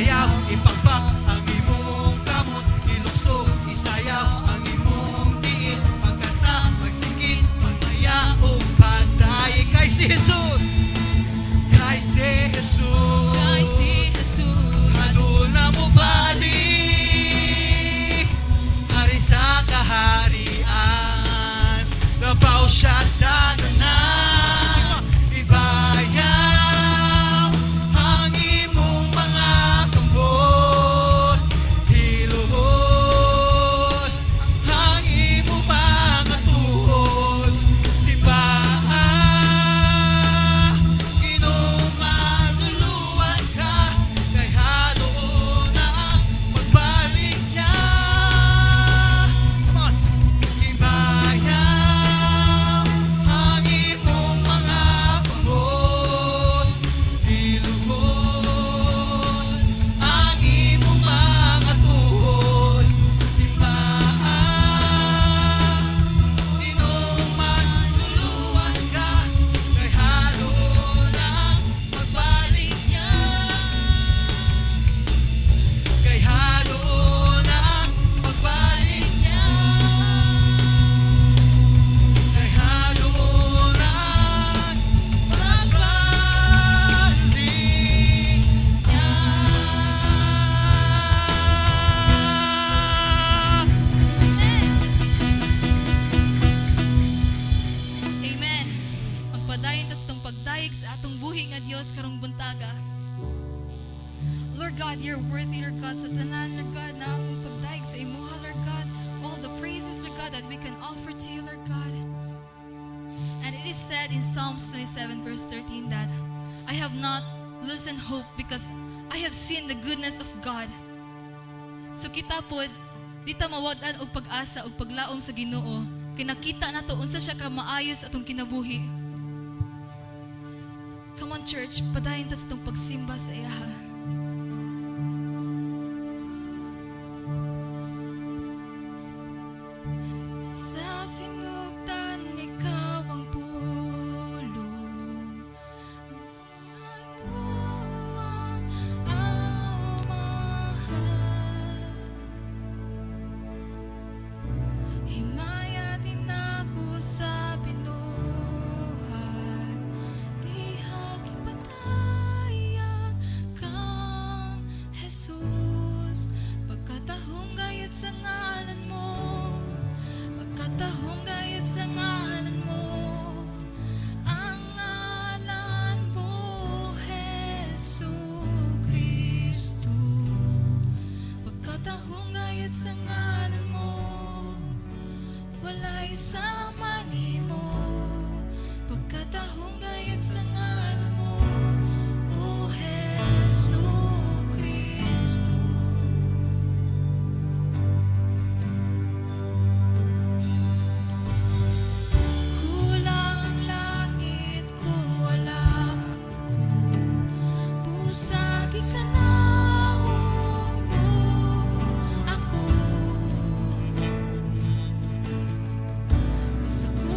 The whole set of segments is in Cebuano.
Isayaw, ipakpak ang imong kamot. Ilukso, isayaw ang imong tiil. Pagkanta, magsikit, pagmaya ug pagdayeg. Kay si Jesus, kay si Jesus, Kay si Jesus, Hadol na mobalik, hari sa kaharian. Labaw siya sa tanan. Ibayaw ang imong mga kamot. Hiluhod ang imong mga tuhod. Simbaha, Ginoong manluluwas ka. Kay haluon na ang pagbalik niya. Come on. Ibayaw ang imong mga kamot. Hiluhod ang imong mga tuhod. Simbaha, Ginoong manluluwas ka. Kay haluon na ang pagbalik niya. Kay haluon na ang pagbalik niya. Kay haluon na ang pagbalik niya. Amen. Amen. Magpadayon ta sa atong pagdayeg sa atong buhi nga Dios karong buntaga. Lord God, you're worthy, Lord God, sa tanan, Lord God, na among pagdayeg sa imuha, Lord God. All the praises, Lord God, that we can offer to you, Lord God. And it is said in Psalms 27, verse 13, that I have not loosened hope because I have seen the goodness of God. So kita pod, di ta mawad-an og pag-asa og paglaom sa Ginoo. Kay nakita nato unsa siya ka maayo sa atong kinabuhi. Come on, church, padayon ta sa atong pagsimba sa iyaha. Sa sinugdan, ikaw ang pulong. Ano ang Amahan? Himaya din ako sa binuhat. Diha gipadayag kang Jesus. Pagkatahom gayud sa ngalan mo, pagkatahom gayud sa ngalan mo. Ang ngalan mo, Hesu Kristo. Pagkatahom gayud sa ngalan mo, walay sama nimo. Pagkatahom gayud sa ngalan mo, O Hesu Kristo. Kulang ang langit kung wala ko. Busagi ka naong mo ako. Mas dako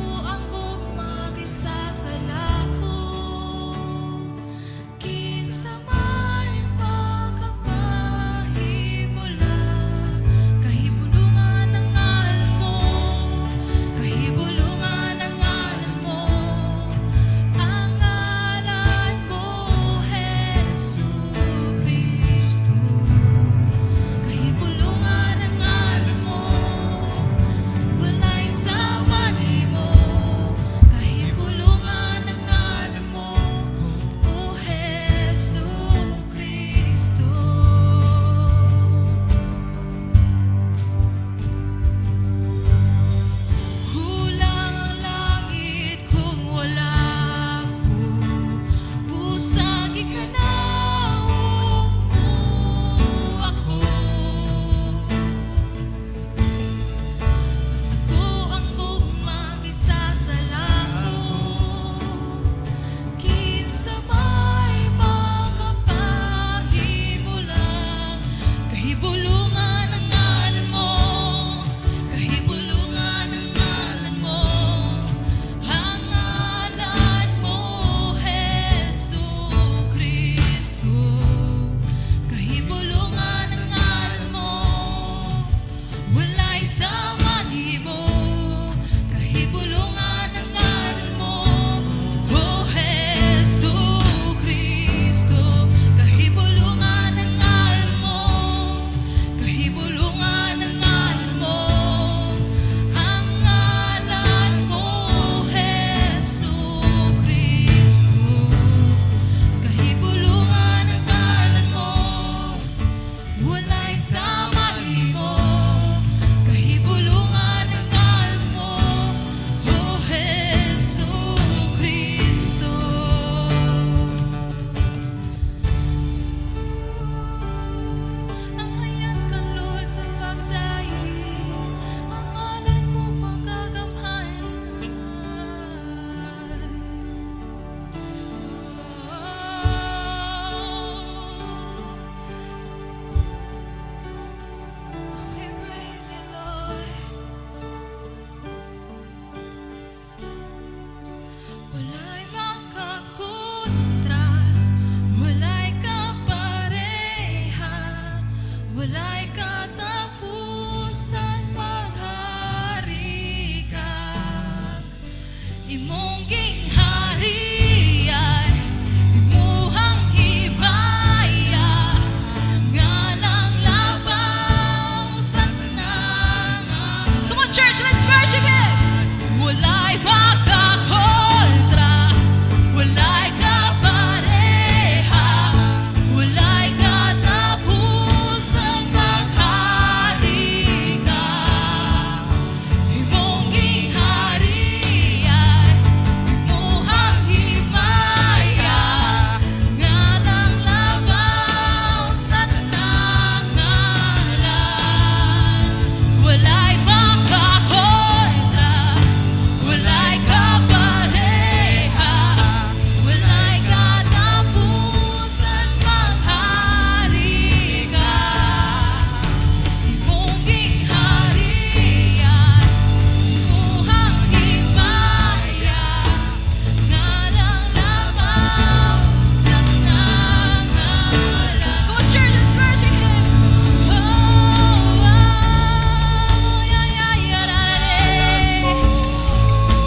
Walay sama nimo, kahibulungan ang ngalan mo, O Hesu Kristo. Angayan ka, Lord, sa pagdayeg. Ang ngalan mo pagkagamhanan. Oh, we praise you, Lord. Walay makakontra, walay kapareha, walay katapusan, maghari ka. Imong gingharian, imuhang himaya, ngalang labaw sa tanan. Come on, church, let's worship Him! Walay makakontra, walay kapareha, walay katapusan, maghari ka. Imong gingharian, imuhang himaya, ngalang labaw sa tanang ngalan. Walay makakontra, walay kapareha, walay katapusan, maghari ka. Imong gingharian, imuhang himaya, ngalang labaw sa tanang ngalan. Come on, church, let's worship Him. Oh, yeah, la, la.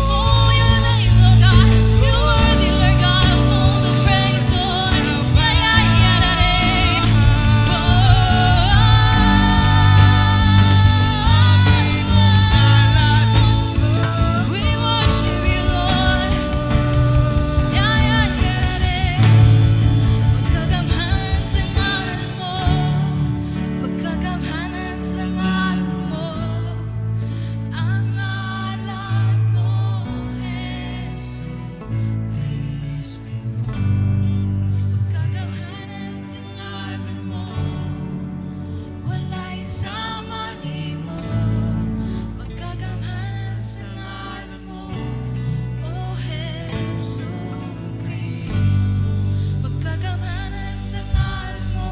Oh, you're the Lord God. You're worthy, Lord God, of all the praise, Lord. Yeah, la, la. Oh, we worship you, Lord. Yeah, la. Pagkagamhanan sa ngalan mo, pagkagamhanan sa ngalan mo, ang ngalan mo, Hesu Kristo. Pagkagamhanan sa ngalan mo, walay sama nimo. Pagkagamhanan sa ngalan mo, O Hesu Kristo. Pagkagamhanan sa ngalan mo,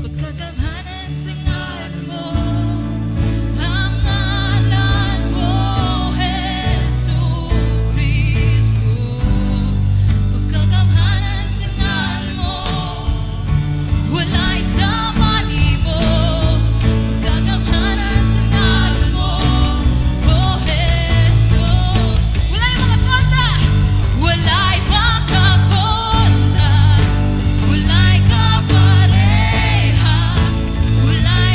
pagkagamhanan sa ngalan mo, ang ngalan mo, Hesu Kristo. Pagkagamhanan sa ngalan mo, walay sama nimo. Pagkagamhanan sa ngalan mo, O Hesu. Walay makakontra, walay makakontra, walay kapareha, walay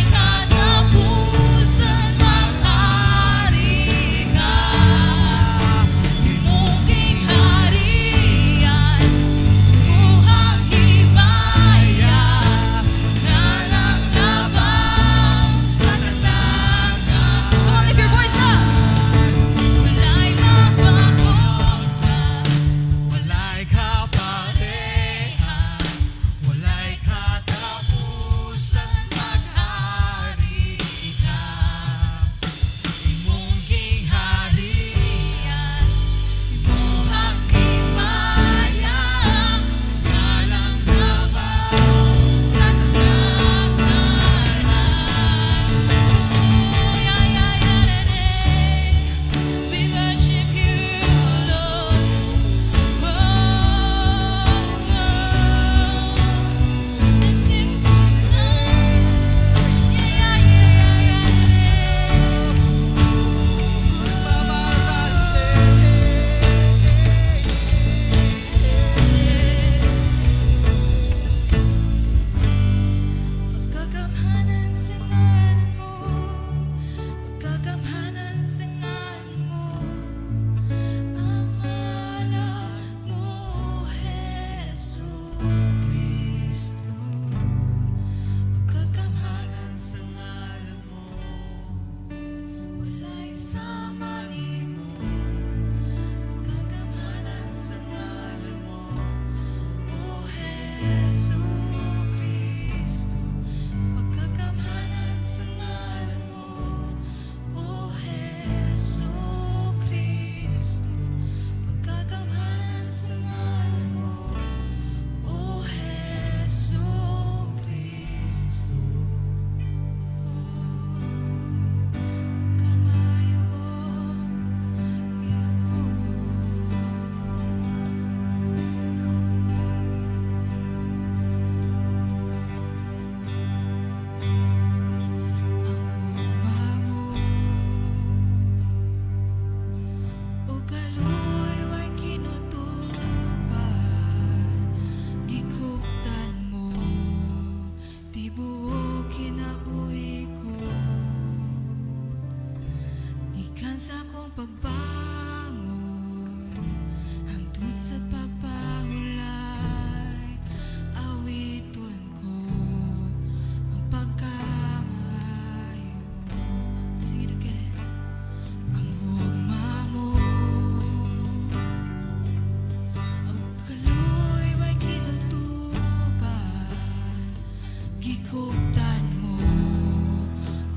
Gihigugtan mo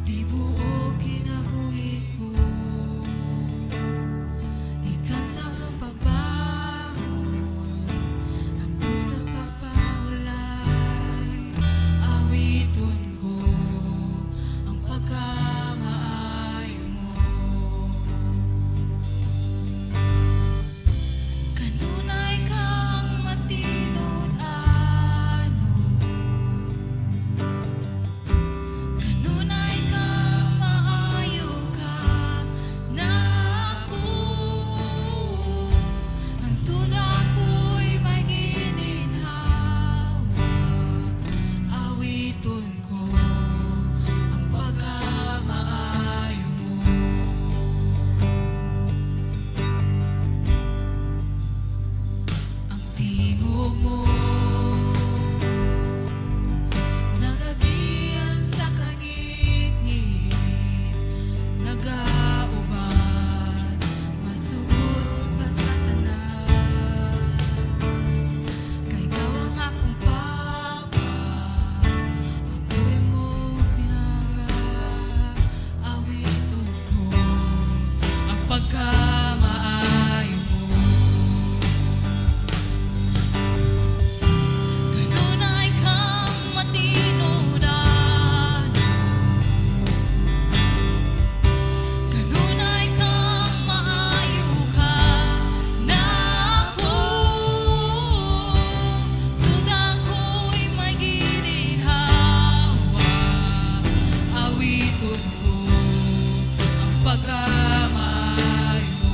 tibuok kinabuhi ko. Gikan sa akong pagbangon hangtod sa pagpahulay, awiton ko ang pagkamaayo mo. Kanunay kang matinud-anon, kanunay kang maayo ka nako. Hangtod ako'y may gininhawa, awiton ko ang pagkamaayo mo. Ang tingog mo nagagiya sa kangitngit, nagauban, masuod pa sa tanan. Kay ikaw ang akong papa, ako imong pinangga, awiton ko ang pagkamaayo mo. Kanunay kang matinud-anon, kanunay kang maayo ka nako. Hangtod ako'y may gininhawa, awiton ko ang pagkamaayo mo.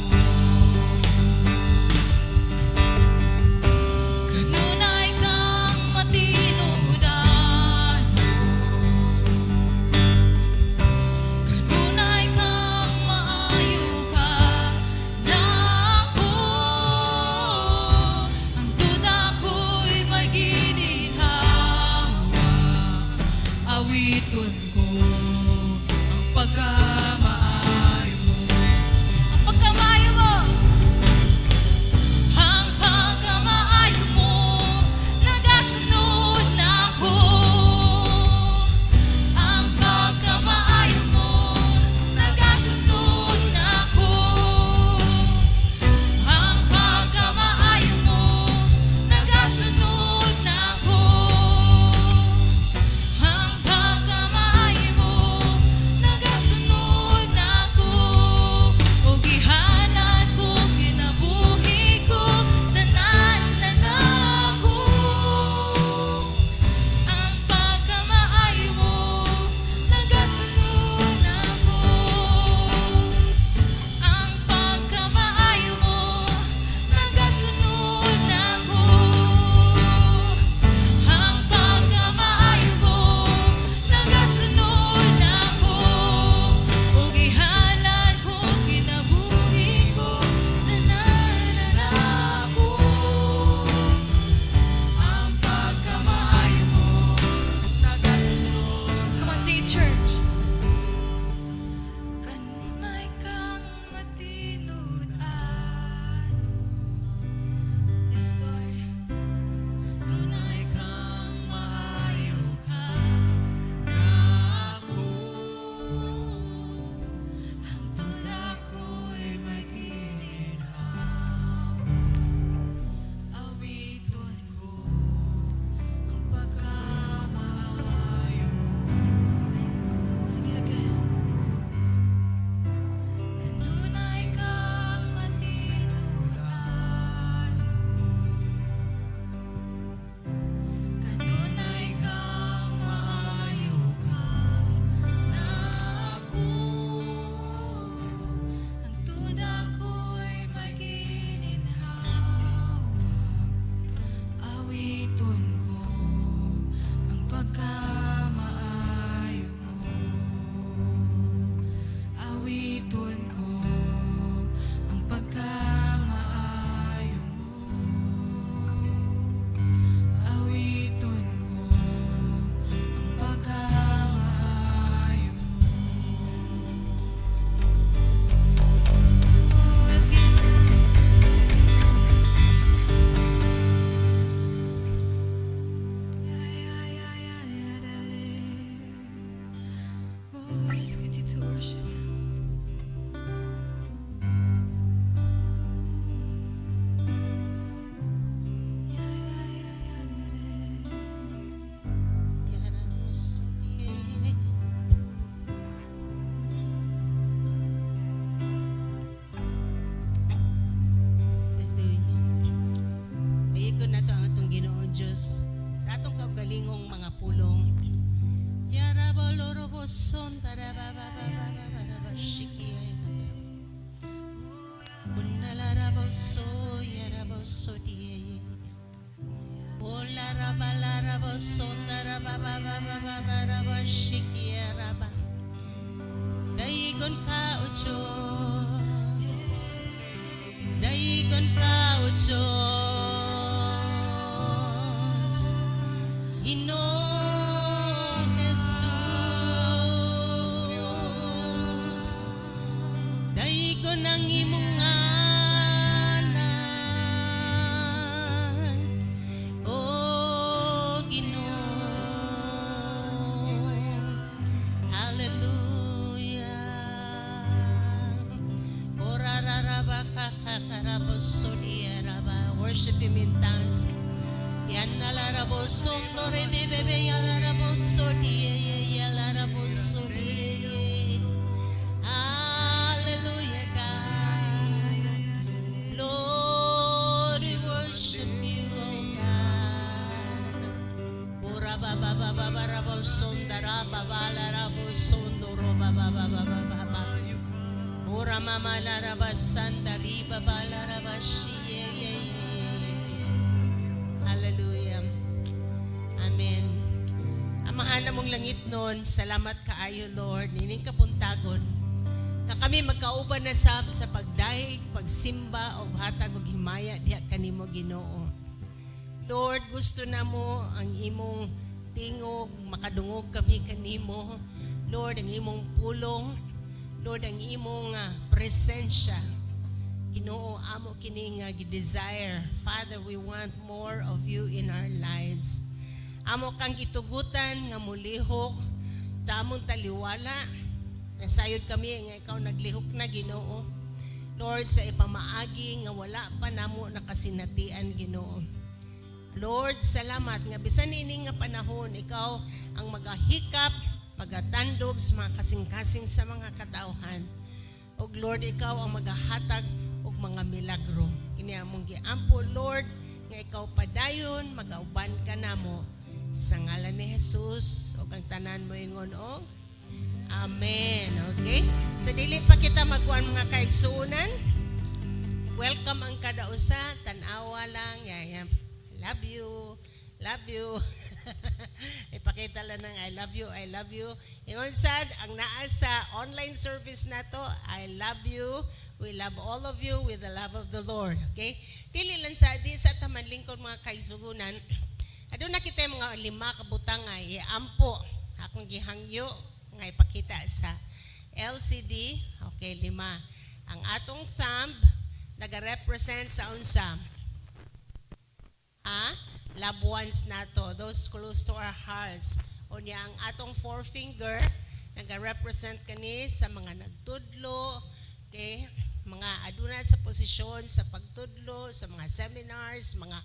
Kanunay kang matinud-anon, kanunay kang maayo ka nako. Hangtod ako'y may gininhawa, awiton ko ang pagkamaayo mo. Ang pagkamaayo mo. Ang pagkamaayo mo nagasunod nako. Ang pagkamaayo mo nagasunod nako. Ang pagkamaayo mo nagasunod nako. Ang pagkamaayo mo nagasunod nako. O gihalad ko kinabuhi ko, tanan na nako. Ang pagkamaayo mo nagasunod nako. Ang pagkamaayo mo nagasunod nako. Ang pagkamaayo mo nagasunod nako. O gihalad ko kinabuhi ko, tanan na nako. Ang pagkamaayo mo nagasunod. Come on, sing it, church. Kanunay kang matinud-an. Yes, Lord. Kanunay kang maayo ka nako. Hangtod ako'y may gininhawa, awiton ko ang pagkamaayo mo. Let's continue to worship Him. Yeah. Hallelujah. Daygon nato ang atong Ginoo Dios sa atong kaugalingong mga pulong. Yarabolorobo son tarababababababa shikia. Unalarabo so yarabo so diye. Olarabalarabo son tarababababababa shikia raba. Daygon ka, O Diyos. Daygon ka, O Diyos. Ginoong Jesus. Daygon ang imong ngalan, O Ginoo. Hallelujah. Orararabakakakarabosodiaraba. Worship Him in tongues. Yannalarabosondorebebebe yalarabosodie yalarabosodie. Hallelujah, God. Lord, we worship you, oh God. Ora ba ba ba ba ba ra bo sondara ba ba la ra bo sondoro ba ba ba ba ba ba ba. Ora mama la ra ba sanda ri ba ba la ra ba shi ye ye ye ye. Hallelujah. Amen. Amahan namong langitnon, salamat kaayo, Lord, nining kabuntagon na kami magkauban na sab sa pagdayeg, pagsimba og hatag og himaya diha kanimo, Ginoo. Lord, gusto namo ang imong tingog, makadungog kami kanimo. Lord, ang imong pulong, Lord, ang imong presensya. Ginoo, amo kini nga gi-desire. Father, we want more of you in our lives. Amo kang gitugutan nga mulihok sa among taliwala. Nasayod kami nga ikaw naglihok na, Ginoo. Lord, sa ipamaagi nga wala pa namo nakasinatian, Ginoo. Lord, salamat nga bisan ini nga panahon, ikaw ang magahikap, magatandog sa mga kasing-kasing sa mga katawhan. Og Lord, ikaw ang magahatag og mga milagro. Kini among giampo, Lord, nga ikaw padayon magauban ka namo sa ngalan ni Jesus ug ang tanan moingon og Amen. Okay? Sa dili pa kita magkuan, mga kaigsuonan, welcome ang kada usa, tan-awa lang, yan, yan. Love you, love you. Ipakita lang ng I love you, I love you. Ingon sad, ang naa sa online service nato, I love you. We love all of you with the love of the Lord. Okay? Dili lang sa, di sa taman lingkod, mga kaigsuonan. Aduna kita yung mga lima ka butang nga iampo. Akong gihangyo nga ipakita sa LCD. Okay, lima. Ang atong thumb naga-represent sa unsa? Ah, loved ones nato, those close to our hearts. Unya ang atong forefinger naga-represent kani sa mga nagtudlo, okay? Mga aduna sa posisyon sa pagtudlo, sa mga seminars, mga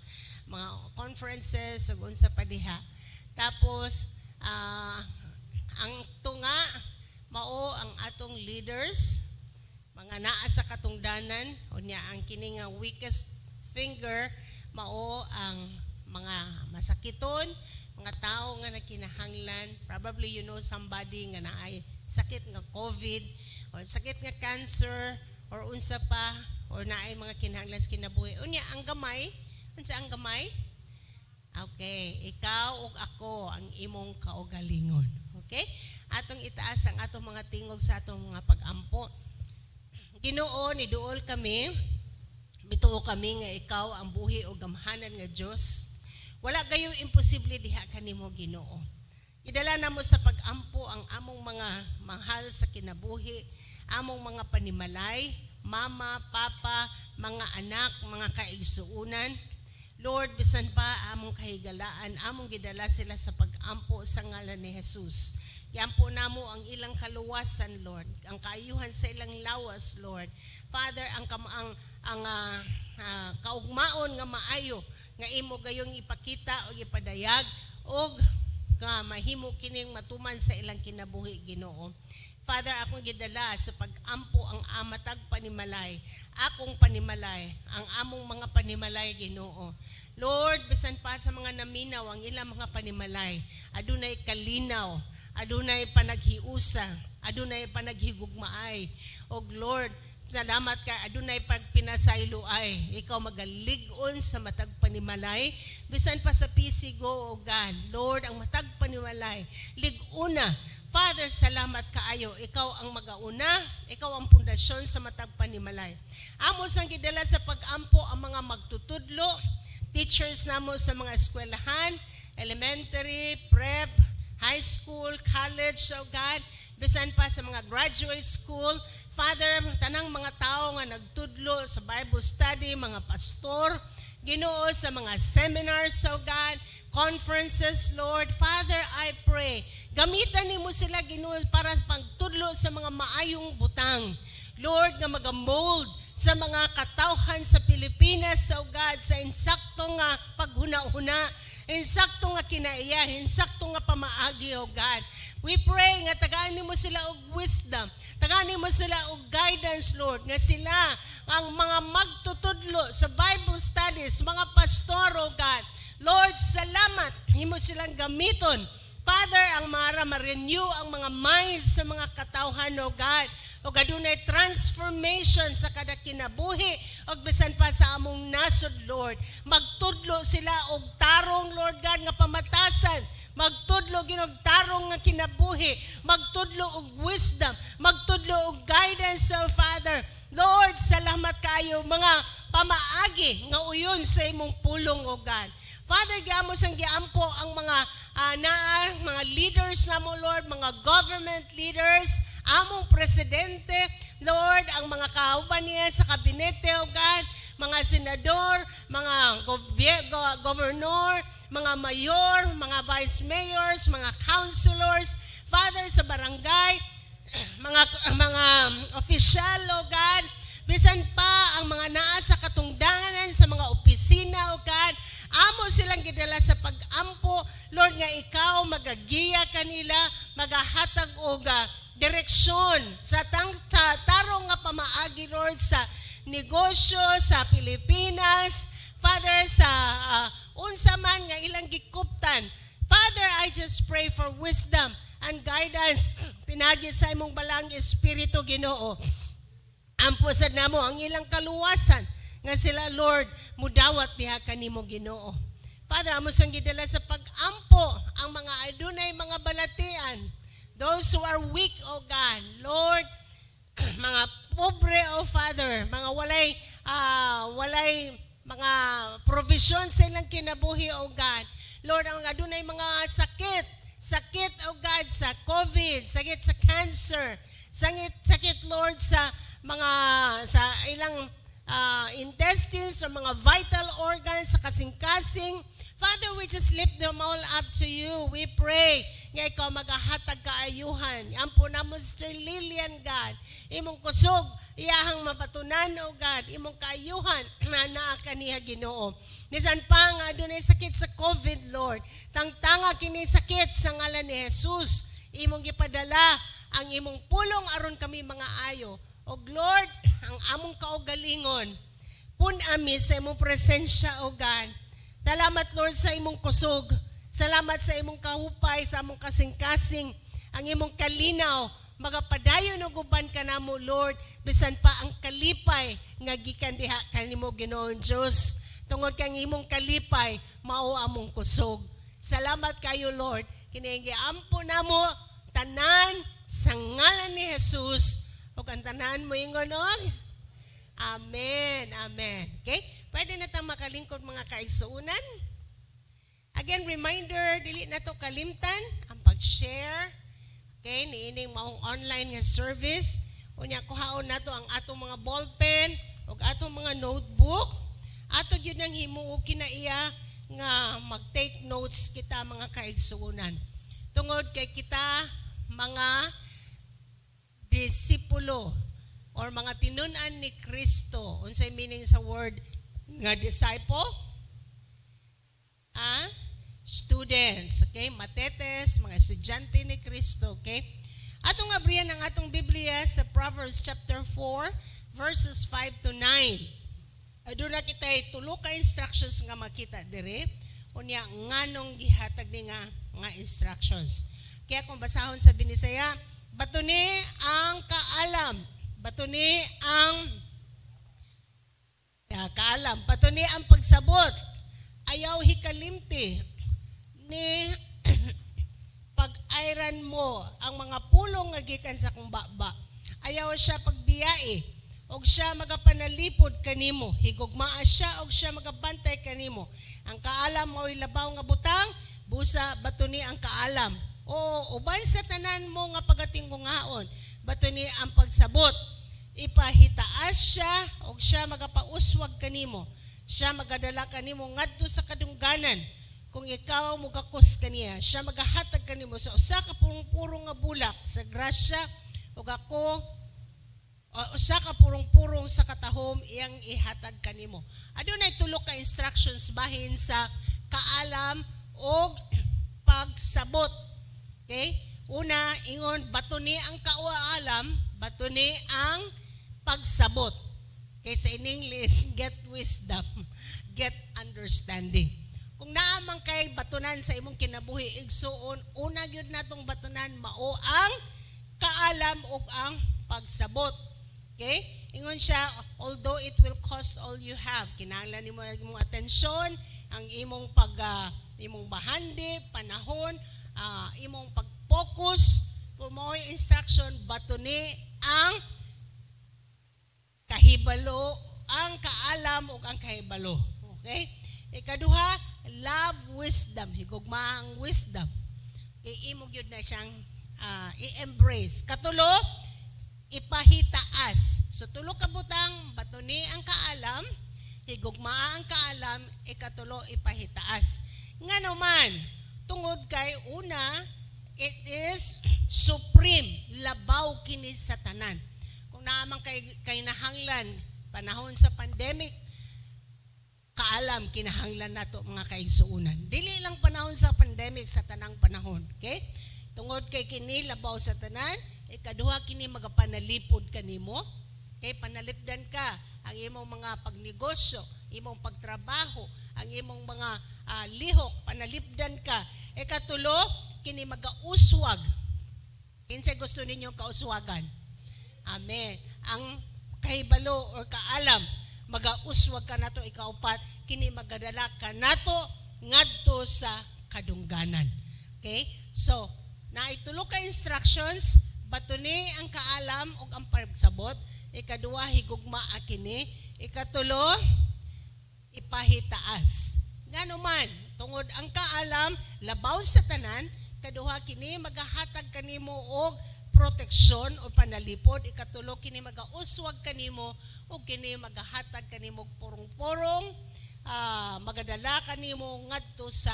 conferences, ug unsa pa diha. Tapos ang tunga mao ang atong leaders, mga naa sa katungdanan. Unya ang kini nga weakest finger mao ang mga masakiton, mga tao nga nagkinahanglan. Probably you know somebody nga naay sakit nga COVID or sakit nga cancer or unsa pa or naay mga kinahanglan sa kinabuhi. Unya ang gamay, unsa ang gamay? Okay, ikaw ug ako ang imong kaugalingon. Okay? Atong itaas ang atong mga tingog sa atong mga pagampo. Ginoo, niduol kami. Mituo kami nga ikaw ang buhi o gamhanan nga Dios. Wala gayoy imposible diha kanimo, Ginoo. Idala namo sa pagampo ang among mga mahal sa kinabuhi, among mga panimalay, mama, papa, mga anak, mga kaigsuunan. Lord, bisan pa among kahigalaan, among gidala sila sa pagampo sa ngalan ni Jesus. Giampo namo ang ilang kaluwasan, Lord, ang kaayuhan sa ilang lawas, Lord. Father, ang kam- ang ah, ah, kaugmaon nga maayo nga imo gayong ipakita o ipadayag og nga mahimo kining matuman sa ilang kinabuhi, Ginoo. Father, akong gidala sa pag-ampo ang matag panimalay, akong panimalay, ang among mga panimalay, Ginoo. Lord, bisan pa sa mga naminaw ang ilang mga panimalay, adunay kalinaw, adunay panaghiusa, adunay panaghigugmaay. Og Lord, salamat ka adunay pagpinasayloay. Ikaw magalig-on sa matag panimalay, bisan pa sa PCGO, O God. Lord, ang matag panimalay, lig-una. Father, salamat kaayo. Ikaw ang magauna, ikaw ang pundasyon sa matag panimalay. Amo sang gidala sa pag-ampo ang mga magtutudlo, teachers namo sa mga eskwelahan, elementary, prep, high school, college, oh God, bisan pa sa mga graduate school. Father, tanang mga tao nga nagtudlo sa Bible study, mga pastor, Ginoo, sa mga seminars, oh God, conferences, Lord. Father, I pray, gamitan nimo sila, Ginoo, para pagtudlo sa mga maayong butang. Lord, nga maga-mold sa mga katawhan sa Pilipinas, oh God, sa insakto nga paghuna-huna, insakto nga kinaiya, insakto nga pamaagi, oh God. We pray nga tagaan nimo sila og wisdom, tagaan nimo sila og guidance, Lord, nga sila ang mga magtutudlo sa Bible studies, mga pastor, oh God. Lord, salamat, himo silang gamiton. Father, ang mara ma-renew ang mga minds sa mga katawhan, O God. O adunay transformation sa kada kinabuhi, og bisan pa sa among nasod, Lord. Magtudlo sila og tarong, Lord God, nga pamatasan. Magtudlo ginog tarong nga kinabuhi, magtudlo og wisdom, magtudlo og guidance, oh Father. Lord, salamat kayo mga pamaagi nga uyon sa imong pulong, O God. Father, giamo sang giampo ang mga naa, mga leaders namo, Lord, mga government leaders, among presidente, Lord, ang mga kauban niya sa kabinete, O God, mga senador, mga governor, mga mayor, mga vice mayors, mga councilors, Father, sa barangay, mga official, O God, bisan pa ang mga naa sa katungdanan sa mga opisina, O God, amo silang gidala sa pag-ampo, Lord, nga ikaw magagiya kanila, magahatag og direksyon sa tarong nga pamaagi, Lord, sa negosyo sa Pilipinas, Father, sa unsa man nga ilang gikuptan. Father, I just pray for wisdom and guidance pinagi sa imong Balaang Espiritu, Ginoo. Ampo sad namo ang ilang kaluwasan nga sila, Lord, mudawat diha kanimo, Ginoo. Father, amo sang gidala sa pag-ampo ang mga adunay mga balatian. Those who are weak, O God, Lord, mga pobre, O Father, mga walay mga provision sa ilang kinabuhi, O God. Lord, ang adunay mga sakit, sakit, O God, sa COVID, sakit sa cancer, sakit, sakit, Lord, sa mga sa ilang intestines or mga vital organs sa kasing-kasing. Father, we just lift them all up to you. We pray nga ikaw magahatag kaayuhan. Ampo namo Sister Lilian, God. Imong kusog, iyahang mapatunan, O God. Imong kaayuhan na naa kaniya, Ginoo. Bisan pa nga adunay sakit sa COVID, Lord. Tangtanga kini sakit sa ngalan ni Jesus. Imong gipadala ang imong pulong aron kami mga ayo. Og Lord, ang among kaugalingon, pun-ami sa imong presensya, O God. Salamat, Lord, sa imong kusog. Salamat sa imong kahupay, sa among kasing-kasing, ang imong kalinaw. Magapadayon og uban kanamo, Lord, bisan pa ang kalipay nga gikan diha kanimo, Ginoong Dios. Tungod kang imong kalipay, mao among kusog. Salamat kayo, Lord. Kini giampo namo tanan sa ngalan ni Jesus. Ug ang tanan moingon og Amen. Amen. Okay? Pwede na tang makalingkod, mga kaigsuunan. Again, reminder, dili na to kalimtan ang pag-share. Okay, niining maong online nga service. Unya kuhaon nato ang atong mga ballpen ug atong mga notebook. Ato gyud nang himuo kinaiya nga mag-take notes kita, mga kaigsuonan. Tungod kay kita mga disipulo or mga tinun-an ni Kristo. Unsay meaning sa word nga disciple? Ah? Students, okay? Matetes, mga estudyante ni Kristo, okay? Atong abrihan ang atong Biblia sa Proverbs chapter 4 verses 5 to 9. Aduna kita tulo ka instructions nga makita dire. Unya, nganong gihatag ni nga instructions? Kaya kung basahon sa Binisaya, "Batuni ang kaalam, batuni ang kaalam, batuni ang pagsabot. Ayaw hikalimti ni pag-ayran mo ang mga pulong nga gikan sa akong baba. Ayaw siya pagbiyai og siya magapanalipod kanimo. Higugmaa siya og siya magabantay kanimo. Ang kaalam mao'y labaw nga butang, busa batuni ang kaalam. O uban sa tanan mo nga pagatinggungaon, batuni ang pagsabot. Ipahitaas siya og siya magapauswag kanimo. Siya magadala kanimo ngadto sa kadungganan. Kung ikaw mugakos kaniya, siya magahatag kanimo sa usa ka purong-purong nga bulak sa grasya ug ako o usa ka purong-purong sa katahom iyang ihatag kanimo." Adunay tulo ka instructions bahin sa kaalam og pagsabot. Okay? Una, ingon, batuni ang kaalam, batuni ang pagsabot. Okay, sa in English, get wisdom, get understanding. Kung naa man kay batunan sa imong kinabuhi, igsuon, una gyud natong batunan mao ang kaalam ug ang pagsabot. Okay? Ingon siya, although it will cost all you have, kinahanglan nimo ang imong atensyon, ang imong bahandi, panahon, imong pag-focus, kung mao'y instruction, batuni ang kahibalo, ang kaalam ug ang kahibalo. Okay? Ikaduha, love wisdom. Higugma ang wisdom. Kay imo gyud na siyang i-embrace. Katulo, ipahitaas. So tulo ka butang, batuni ang kaalam, higugma ang kaalam, ikatulo, ipahitaas. Nga naman, tungod kay una, it is supreme, labaw kini sa tanan. Kung naa man kay nahanglan panahon sa pandemic, kaalam kinahanglan nato, mga kaigsuonan. Dili lang panahon sa pandemic, sa tanang panahon, okay? Tungod kay kini labaw sa tanan, ikaduha, kini magapanalipod kanimo. Okay, panalipdan ka ang imong mga pagnegosyo, imong pagtrabaho, ang imong mga lihok, panalipdan ka. Ikatulo, kini magauswag. Kinsay gusto ninyong kauswagan? Amen. Ang kahibalo or kaalam, magauswag ka nato. Ikaupat, kini magadala ka nato ngadto sa kadungganan. Okay? So, naitulo ka instructions, batuni ang kaalam ug ang pagsabot, ikaduha, higugma kini, ikatulo, ipahitaas. Ngano man, tungod ang kaalam labaw sa tanan, kaduha, kini magahatag kanimo og proteksyon o panalipod, ikatulo, kini magauswag kanimo ug kini magahatag kanimo og purong-purong, magadala kanimo ngadto sa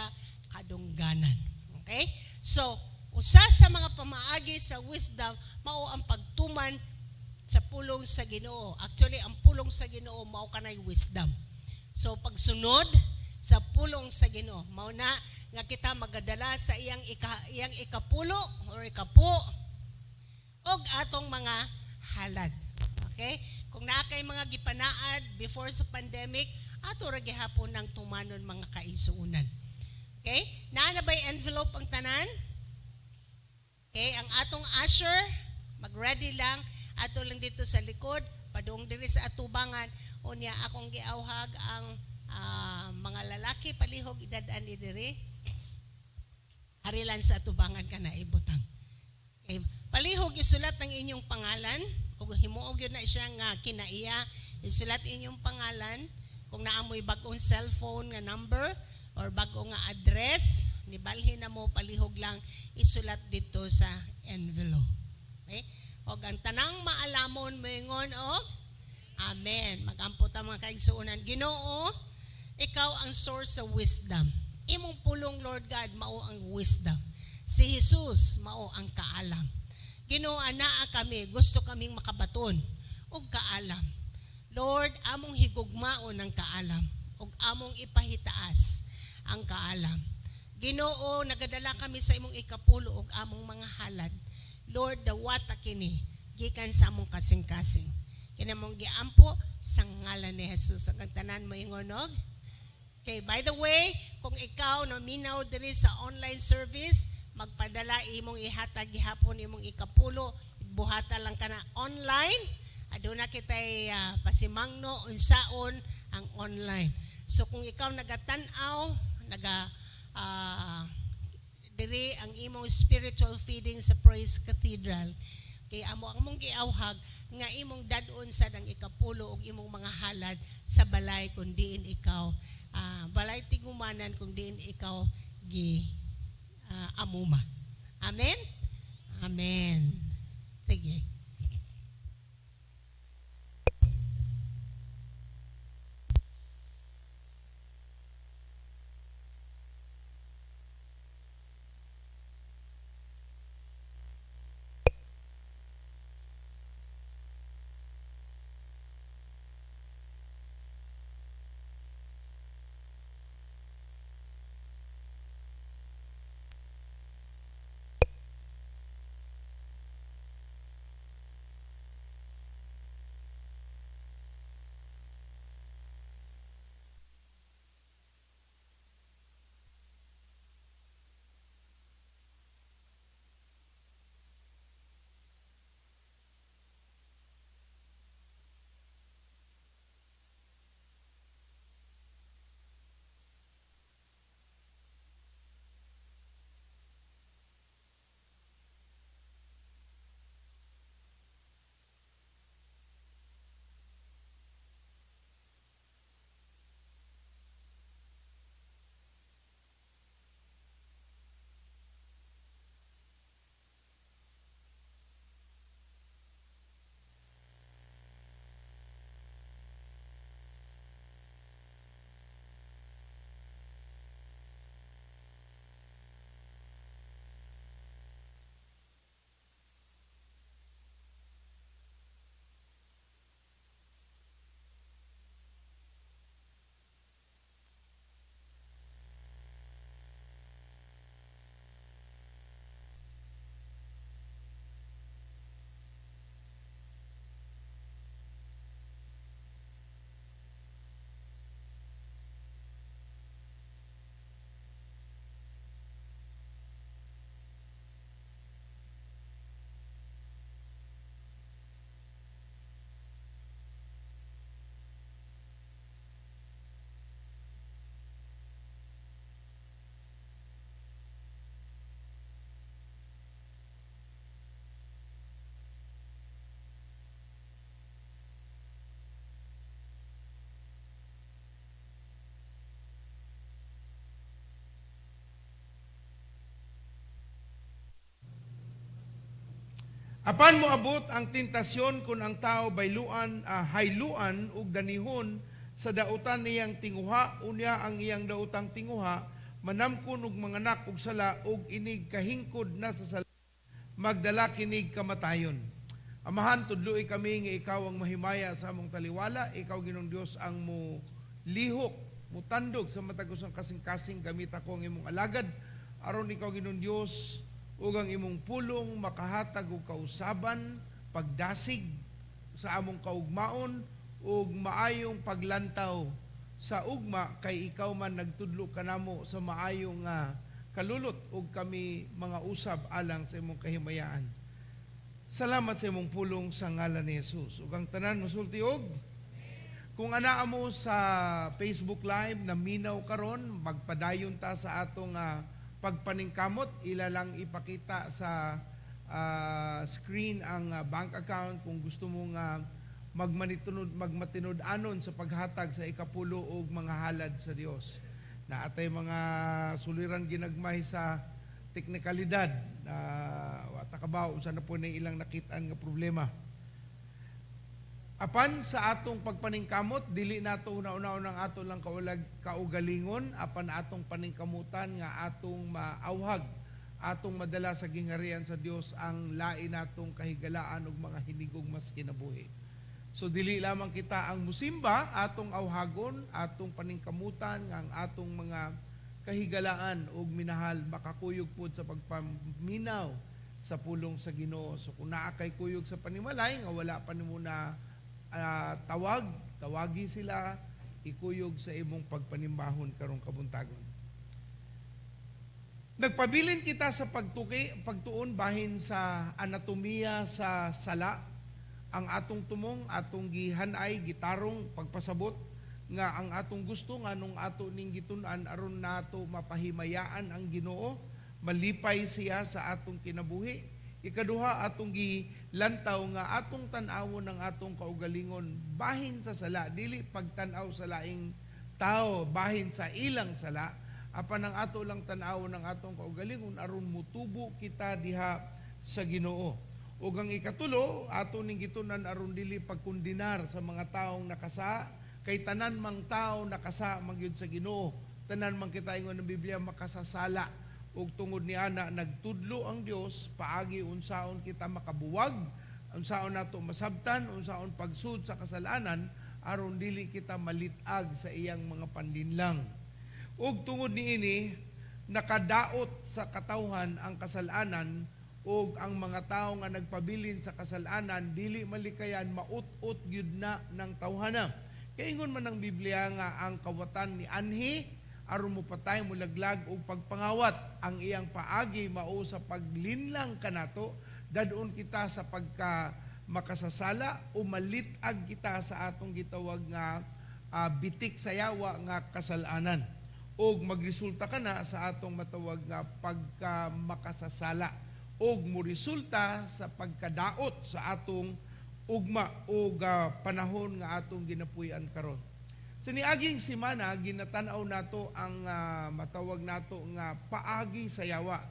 kadungganan. Okay? So, usa sa mga pamaagi sa wisdom mao ang pagtuman sa pulong sa Ginoo. Actually, ang pulong sa Ginoo mao kanay wisdom. So pagsunod sa pulong sa Ginoo, mao na nga kita magadala sa iyang ikapulo or ikapu og atong mga halad. Okay? Kung naa kay mga gipanaad before sa pandemic, ato ra gihapon ng tumanon, mga kaigsuonan. Okay? Naa na ba'y envelope ang tanan? Okay, ang atong usher, mag-ready lang, ato lang dito sa likod, padung diri sa atubangan, unya akong giawhag ang mga lalaki, palihog idad-an ni diri. Harilan sa atubangan ka na ibutang. Okay. Palihog isulat ang inyong pangalan ug himuog yun na siya nga kinaiya, isulat inyong pangalan. Kung naa mo'y bag-ong cellphone nga number or bago nga address, nibalhin na mo, palihog lang isulat dito sa envelope. Okay? Og ang tanang maalamon moingon og "Amen." Magampo ta, mga kaigsuonan. Ginoo, ikaw ang source sa wisdom. Imong pulong, Lord God, mao ang wisdom. Si Jesus mao ang kaalam. Ginoo, anaa kami, gusto kaming makabaton og kaalam. Lord, among higugmaon ang kaalam ug among ipahitaas ang kaalam. Ginoo, nagadala kami sa imong ikapulo ug among mga halad. Lord, dawata kini gikan sa among kasing-kasing. Kini among giampo sa ngalan ni Jesus. Ang tanan moingon og. Okay, by the way, kung ikaw naminaw diri sa online service, magpadala imong ihatag gihapon imong ikapulo, buhata lang kana online. Aduna kitay pasimangno unsaon ang online. So kung ikaw nagatan-aw, naga diri ang imong spiritual feeding sa Praise Cathedral, kay amo ang mong giawhag nga imong dad-on sad ang ikapulo ug imong mga halad sa balay kung diin ikaw balay tigumanan kung diin ikaw gi amuma. Amen? Amen. Sige. Apan moabot ang tentasyon kung ang tao bayluan, hayluan ug danihon sa dautan niyang tinguha, unya ang iyang dautang tinguha manamkon og manganak og sala, ug inig kahingkod na sa sala magdala kinig kamatayon. Amahan, tudloi kami nga ikaw ang mahimaya sa among taliwala, ikaw, Ginoong Dios, ang mo lihok, mutandog sa matag usang kasing-kasing. Gamit ako ang imong alagad aron ikaw, Ginoong Dios, ug ang imong pulong makahatag og kausaban, pagdasig sa among kaugmaon ug maayong paglantaw sa ugma, kay ikaw man nagtudlo kanamo sa maayong kalulot ug kami mga usab alang sa imong kahimayaan. Salamat sa imong pulong sa ngalan ni Jesus. Ug ang tanan mosulti og. Kung anaa mo sa Facebook Live na minaw karon, magpadayon ta sa atong pagpaningkamot. Ila lang ipakita sa screen ang bank account kung gusto mo nga magmatinud-anon sa paghatag sa ikapulo og mga halad sa Dios. Naatay mga suliran ginagmay sa teknikalidad na wa ta kabaw unsa na po na ilang nakitaan nga problema. Apan sa atong pagpaningkamot, dili nato una-una ang ato lang kaugalingon, apan atong paningkamutan nga atong maawhag Atong madala sa gingharian sa Dios ang lain natong kahigalaan ug mga hinigugma sa kinabuhi. So dili lamang kita ang musimba, atong awhagon, atong paningkamutan nga ang atong mga kahigalaan ug minahal makakuyog pod sa pagpaminaw sa pulong sa Ginoo. So kung naa kay kuyog sa panimalay nga wala pa nimo na tawag, tawagi sila, ikuyog sa imong pagpanimbahon karong kabuntagon. Nagpabilin kita sa pagtuki, pagtuon bahin sa anatomia sa sala. Ang atong tumong, atong gihanay, gitarong pagpasabot nga ang atong gusto nganong ato ning gitun-an aron nato mapahimayaan ang Ginoo, malipay siya sa atong kinabuhi. Ikaduha, atong gilantaw nga atong tan-awon ang atong kaugalingon bahin sa sala, dili pagtan-aw sa laing tao bahin sa ilang sala, apan ang ato lang tan-awon ang atong kaugalingon aron mutubo kita diha sa Ginoo. Ug ang ikatulo, ato ning gitun-an aron dili pagkundinar sa mga taong nakasa, kay tanan mang tao nakasa man gyud sa Ginoo. Tanan man kita, ingon ng Biblia, makasasala. Ug tungod ni ana nagtudlo ang Dios paagi unsaon kita makabuwag, unsaon nato masabtan, unsaon pagsud sa kasalanan aron dili kita malitag sa iyang mga panlinlang. Ug tungod niini nakadaot sa katawhan ang kasalanan, ug ang mga tao nga nagpabilin sa kasalanan dili malikayan, maut-ot gyud na ng tawhana. Kay ingon man ang Biblia nga ang kawatan ni anhi aron mopatay, molaglag og pagpangawat. Ang iyang paagi mao sa paglinlang kanato, dadon kita sa pagka makasasala o malit-ag kita sa atong gitawag nga bitik sa yawa nga kasalanan. Og magresulta ka na sa atong matawag nga pagka makasasala og moresulta sa pagkadaot sa atong ugma o panahon nga atong ginapuy-an karon. Sa niaging simana, ginatan-aw nato ang matawag nato nga paagi sa yawa.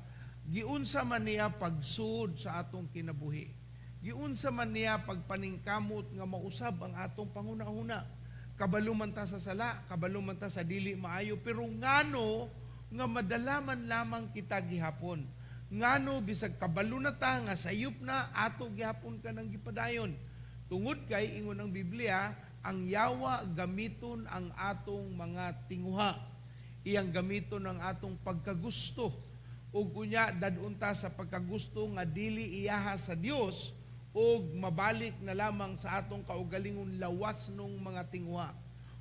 Giunsa man niya pagsud sa atong kinabuhi. Giunsa man niya pagpaningkamot nga mausab ang atong panghuna-huna. Kabalo man ta sa sala, kabalo man ta sa dili maayo, pero ngano nga madalaman lamang kita gihapon? Ngano bisag kabalo na ta nga sayop na, ato gihapon ka nang gipadayon? Tungod kay ingon ang Biblia, ang yawa gamiton ang atong mga tinguha. Iyang gamiton ang atong pagkagusto. Ug unya dadun ta sa pagkagusto nga dili iyaha sa Dios ug mabalik na lamang sa atong kaugalingon lawas nung mga tinguha.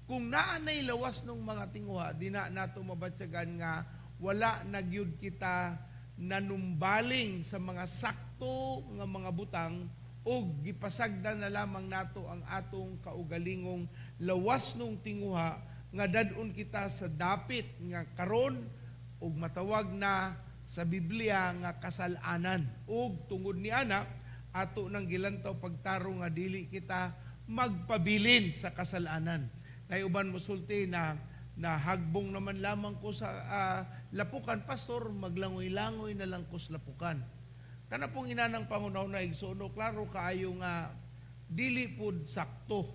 Kung naa nay lawas nung mga tinguha, di na nato mabatyagan nga wala na gyud kita nanumbaling sa mga sakto nga mga butang ug gipasagdan na lamang nato ang atong kaugalingong lawas nung tinguha nga dadon kita sa dapit nga karon ug matawag na sa Biblia nga kasalanan. Ug tungod ni ana ato nang gilantaw pagtarong nga dili kita magpabilin sa kasalanan. Kay uban mosulti na nahagbong naman lamang ko sa lapukan, pastor, maglangoy-langoy na lang ko sa lapukan. Kana pong inanang panghunahuna, igsuon, klaro kaayo nga dili pud sakto.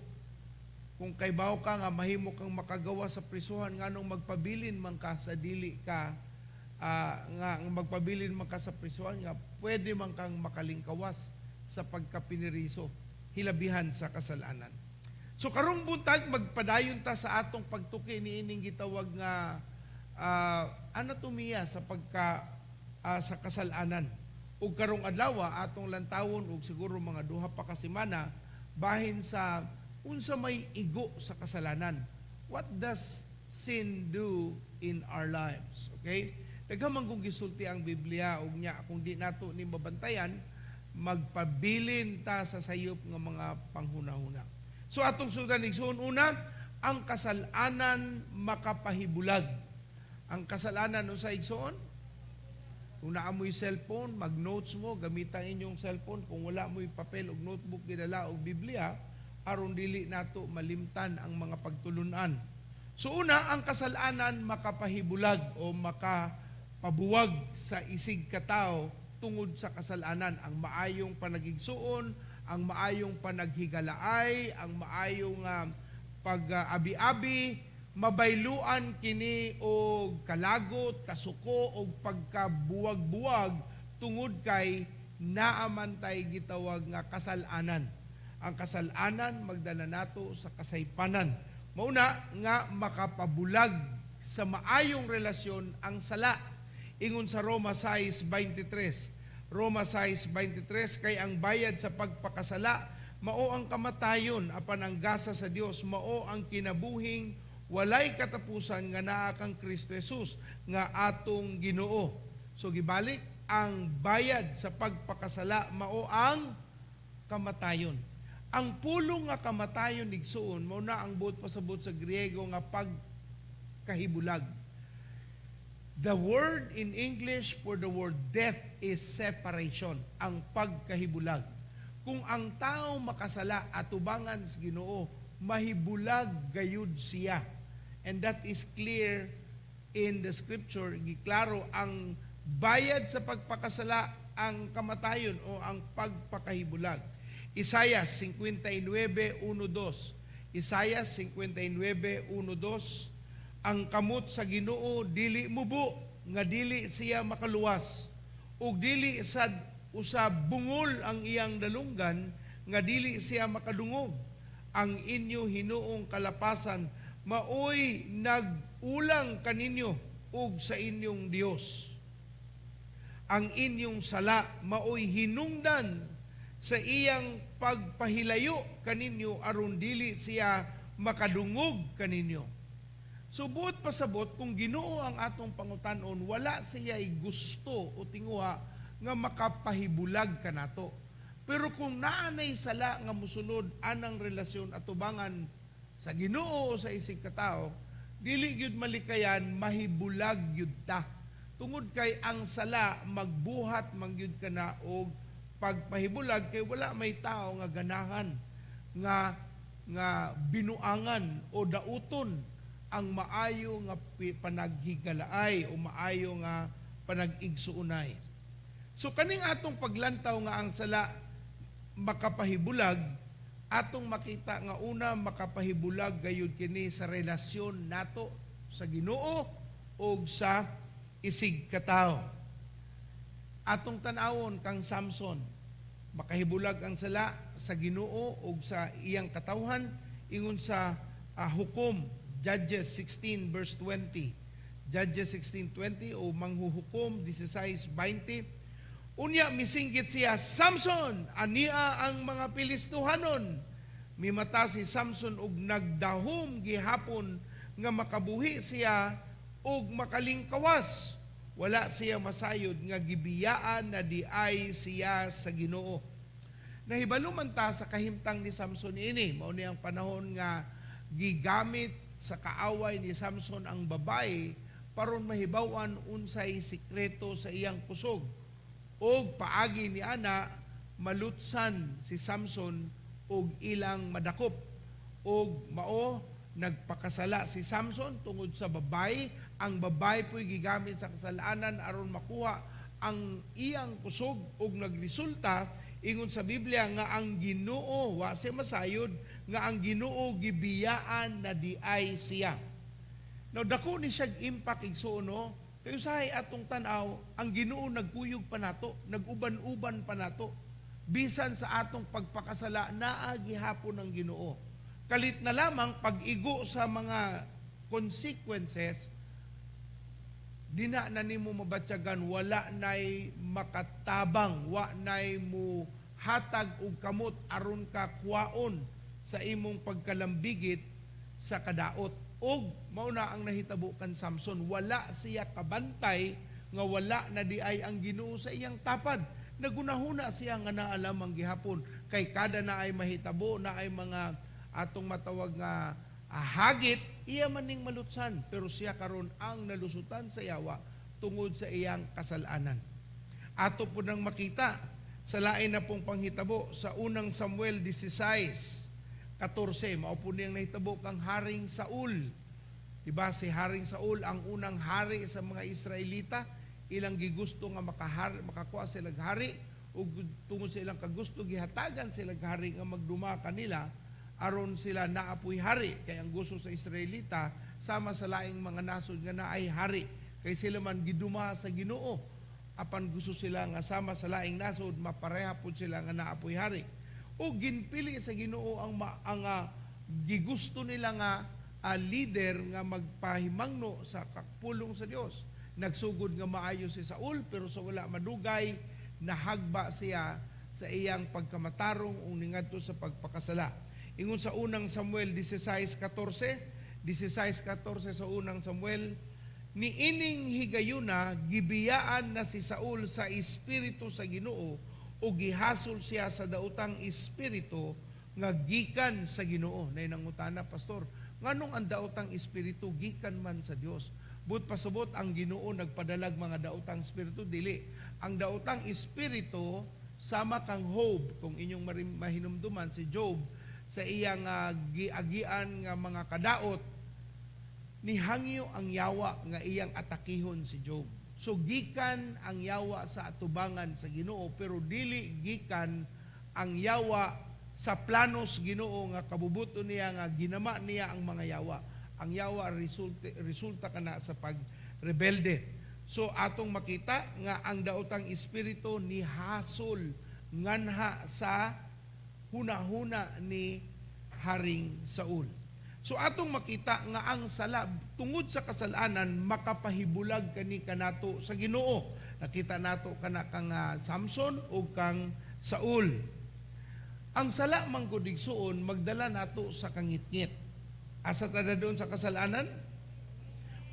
Kung kaybaw ka nga mahimo kang makagawa sa prisuhan, nganong magpabilin man ka sa dili ka nga magpabilin man ka sa prisuhan nga pwede man kang makalingkawas sa pagkapiniriso, hilabihan sa kasalanan? So karong buntag magpadayon ta sa atong pagtuki niining gitawag nga anatomia sa pagka sa kasalanan. Ug karong adlaw atong lantawon og siguro mga 2 pa ka semana bahin sa unsa may igo sa kasalanan. What does sin do in our lives? Okay? Daghan man kung gisulti ang Biblia ug nya kung di nato ni mabantayan, magpabilin ta sa sayop nga mga panghunahuna. So atong sudan, igsoon, una, ang kasalanan makapahibulag. Ang kasalanan unsa, igsoon? Kung naa mo'y cellphone, mag-notes mo, gamita ang inyong cellphone. Kung wala mo'y papel o notebook gidala o Biblia, aron dili nato malimtan ang mga pagtulunan. So una, ang kasalanan makapahibulag o makapabuwag sa isig katao tungod sa kasalanan. Ang maayong panagigsuon, ang maayong panaghigalaay, ang maayong pag-abi-abi, Mabayluan kini og kalagot, kasuko og pagkabuwag-buwag tungod kay naa man tay gitawag nga kasalanan. Ang kasalanan magdala nato sa kasaypanan. Mauna nga makapabulag sa maayong relasyon ang sala. Ingon sa Roma 6:23. Roma 6:23, "Kay ang bayad sa pagpakasala mao ang kamatayon, apan ang gasa sa Dios mao ang kinabuhing walay katapusan nga naa kang Kristo Jesus nga atong Ginoo." So gibalik, ang bayad sa pagpakasala mao ang kamatayon. Ang pulong nga kamatayon, igsuon, mao na ang buot pasabot sa Griego nga pagkahibulag. The word in English for the word death is separation, ang pagkahibulag. Kung ang tao makasala atubangan sa Ginoo, mahibulag gayud siya. And that is clear in the scripture. Giklaro ang bayad sa pagpakasala ang kamatayon o ang pagpakahibulag. Isaiah 59:1-2. Isaiah 59:1-2. "Ang kamot sa Ginoo dili mubo nga dili siya makaluwas, ug dili sad usab bungol ang iyang dalunggan nga dili siya makadungog. Ang inyo hinuong kalapasan maoy nag-ulang kaninyo ug sa inyong Dios. Ang inyong sala maoy hinungdan sa iyang pagpahilayo kaninyo aron dili siya makadungog kaninyo." So buot pasabot, kung Ginoo ang atong pangutan-on, wala siya gusto o tinguha nga makapahibulag kanato. Pero kung naanay sala nga musulod anang relasyon atubangan sa Ginoo o sa isig katao, dili gyud malikayan, mahibulag gyud ta. Tungod kay ang sala magbuhat man gyud kana og pagpahibulag, kay wala may tao nga ganahan nga nga binuangan o dauton ang maayo nga panaghigalaay o maayo nga panag-igsuonay. So kaning atong paglantaw nga ang sala makapahibulag, atong makita nga una, makapahibulag gayud kini sa relasyon nato sa Ginoo o sa isig katao. Atong tan-awon kang Samson, makahibulag ang sala sa Ginoo o sa iyang katawhan, ingon sa Hukom, Judges 16 verse 20. Judges 16:20 o Manghuhukom 16:20. "Unya misinggit siya, 'Samson, ania ang mga Pilistohanon!' Mimata si Samson og nagdahom gihapon nga makabuhi siya og makalingkawas. Wala siya masayod nga gibiyaan na diay siya sa Ginoo." Nahibalo man ta sa kahimtang ni Samson ini. Mao ni ang panahon nga gigamit sa kaaway ni Samson ang babae paron mahibaw-an unsay sikreto sa iyang kusog. Og paagi ni ana, malutsan si Samson og ilang madakop. Og mao nagpakasala si Samson tungod sa babae. Ang babae po'y gigamit sa kasalanan aron makuha ang iyang kusog, og nagresulta, ingon sa Biblia, nga ang Ginoo, wa siya masayod nga ang Ginoo gibiyaan na diay siya. Now dako ni siya impact, igsuon, no? Kay usahay atong tan-aw, ang Ginoo nagkuyog pa nato, nag-uban-uban pa nato. Bisan sa atong pagpakasala, naa gihapon ang Ginoo. Kalit na lamang pag-igo sa mga consequences, dina na nimo mabatyagan, wala nay makatabang, wa nay mo hatag og kamot aron ka kuwaon sa imong pagkalambigit sa kadaot. Og mao na ang nahitabo kan Samson, wala siya kabantay nga wala na di ay ang Ginoo sa iyang tapad. Nagunahuna siya nga naa lamang gihapon, kay kada na ay mahitabo na ay mga atong matawag nga hagit, iya man ning malutsan, pero siya karon ang nalusutan sa yawa tungod sa iyang kasalanan. Ato po nang makita sa lain na pong panghitabo sa Unang Samuel 16:14, mao po niyang nahitabo kang Haring Saul. Diba si Haring Saul ang unang hari sa mga Israelita, ilang gigusto nga makahari, makakuha sila hari, ug tungod sa ilang kagusto gihatagan sila hari nga magduma kanila aron sila naapoy hari, kay ang gusto sa Israelita sama sa laing mga nasod nga naay hari, kay sila man giduma sa Ginoo. Apan gusto sila nga sama sa laing nasod, mapareha pud sila nga naa poy hari. O ginpili sa Ginoo ang gigusto nila nga leader nga magpahimangno sa pulong sa Dios. Nagsugod nga maayo si Saul, pero sa wala madugay nahagba siya sa iyang pagkamatarong ug ningadto sa pagpakasala. Ingon sa Unang Samuel 16:14, 16:14 sa Unang Samuel, "Niining higayuna gibiyaan na si Saul sa espiritu sa Ginoo o gihasol siya sa daotang espiritu nga gikan sa Ginoo." Nay nangutana, "Pastor, nganong ang daotang espiritu gikan man sa Dios? But pasabot ang Ginoo nagpadalag mga daotang espiritu?" Dili. Ang daotang espiritu sama kang Job, kung inyong mahinumduman si Job sa iyang giagian nga mga kadaot, nihangyo ang yawa nga iyang atakihon si Job. So gikan ang yawa sa atubangan sa Ginoo, pero dili gikan ang yawa sa planos Ginoo nga kabubuto niya nga ginama niya ang mga yawa. Ang yawa resulta kana sa pagrebelde. So atong makita nga ang daotang espiritu ni hasol nganha sa hunahuna ni Haring Saul. So atong makita nga ang sala, tungod sa kasalanan, makapahibulag kani kanato sa Ginoo. Nakita nato kana kang Samson o kang Saul. Ang sala man gud, igsuon, magdala nato sa kangitngit. Asa ta doon sa kasalanan?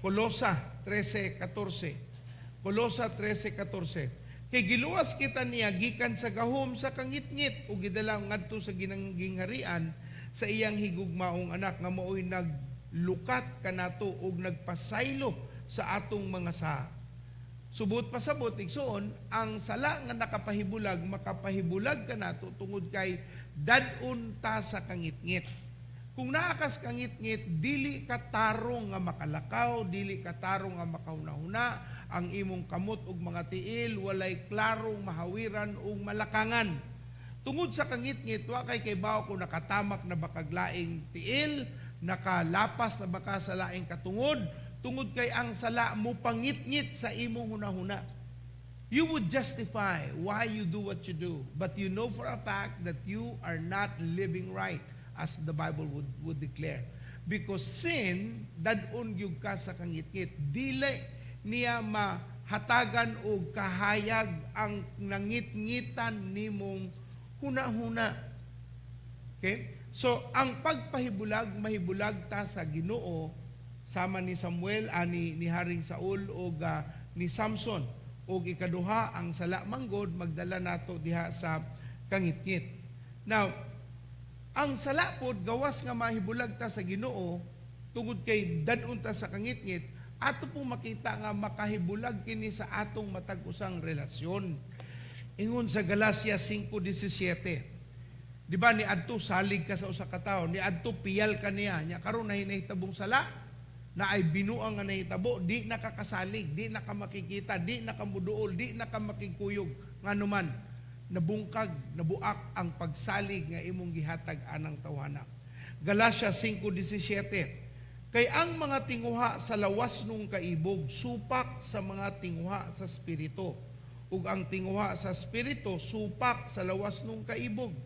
Kolosa 13:14. Kolosa 13:14. "Kay giluwas kita niya gikan sa gahom sa kangitngit ug gidala ngadto sa ginangharian sa iyang higugmaong anak, nga maoy naglukat kanato ug nagpasaylo sa atong mga sala." Subot pasabot, igsuon, ang sala nga nakapahibulag, makapahibulag kanato tungod kay dad-on ta sa kangitngit. Kung naa kas kangitngit, dili ka tarong nga makalakaw, dili ka tarong nga makahuna-huna, ang imong kamot ug mga tiil walay klarong mahawiran ug malakangan. Tungod sa kangitngit, wa kay kaybaw kung nakatamak na ba kag laing tiil, nakalapas na ba ka sa laing katungod, tungod kay ang sala mo pangitngit sa imong hunahuna. You would justify why you do what you do, but you know for a fact that you are not living right as the Bible would declare. Because sin, dad-on gyud ka sa kangitngit. Dili niya mahatagan og kahayag ang nangitngitan nimong huna-huna. Okay? So, ang pagpahibulag, mahibulag ta sa Ginoo sama ni Samuel, ani ni Haring Saul o ni Samson. Og ikaduha, ang sala manggod magdala nato diha sa kangitngit. Now, ang sala pod, gawas nga mahibulag ta sa Ginoo tungod kay dad-on ta sa kangitngit, ato pong makita nga makahibulag kini sa atong matag usang relasyon. Ingon sa Galacia 5:17. Di ba ni adto salig ka sa usa ka tawo, ni adto piyal ka niya, nya karon na nahitabong sala, na ay binuang nga nahitabo, di na ka kasalig, di na ka makikita, di na ka muduol, di na ka makikuyog, nganuman nabungkag, nabuak ang pagsalig nga imong gihatag anang tawhana. Galacia 5:17. "Kay ang mga tinguha sa lawas nung kaibog supak sa mga tinguha sa spirito, ug ang tinguha sa spirito supak sa lawas nung kaibog.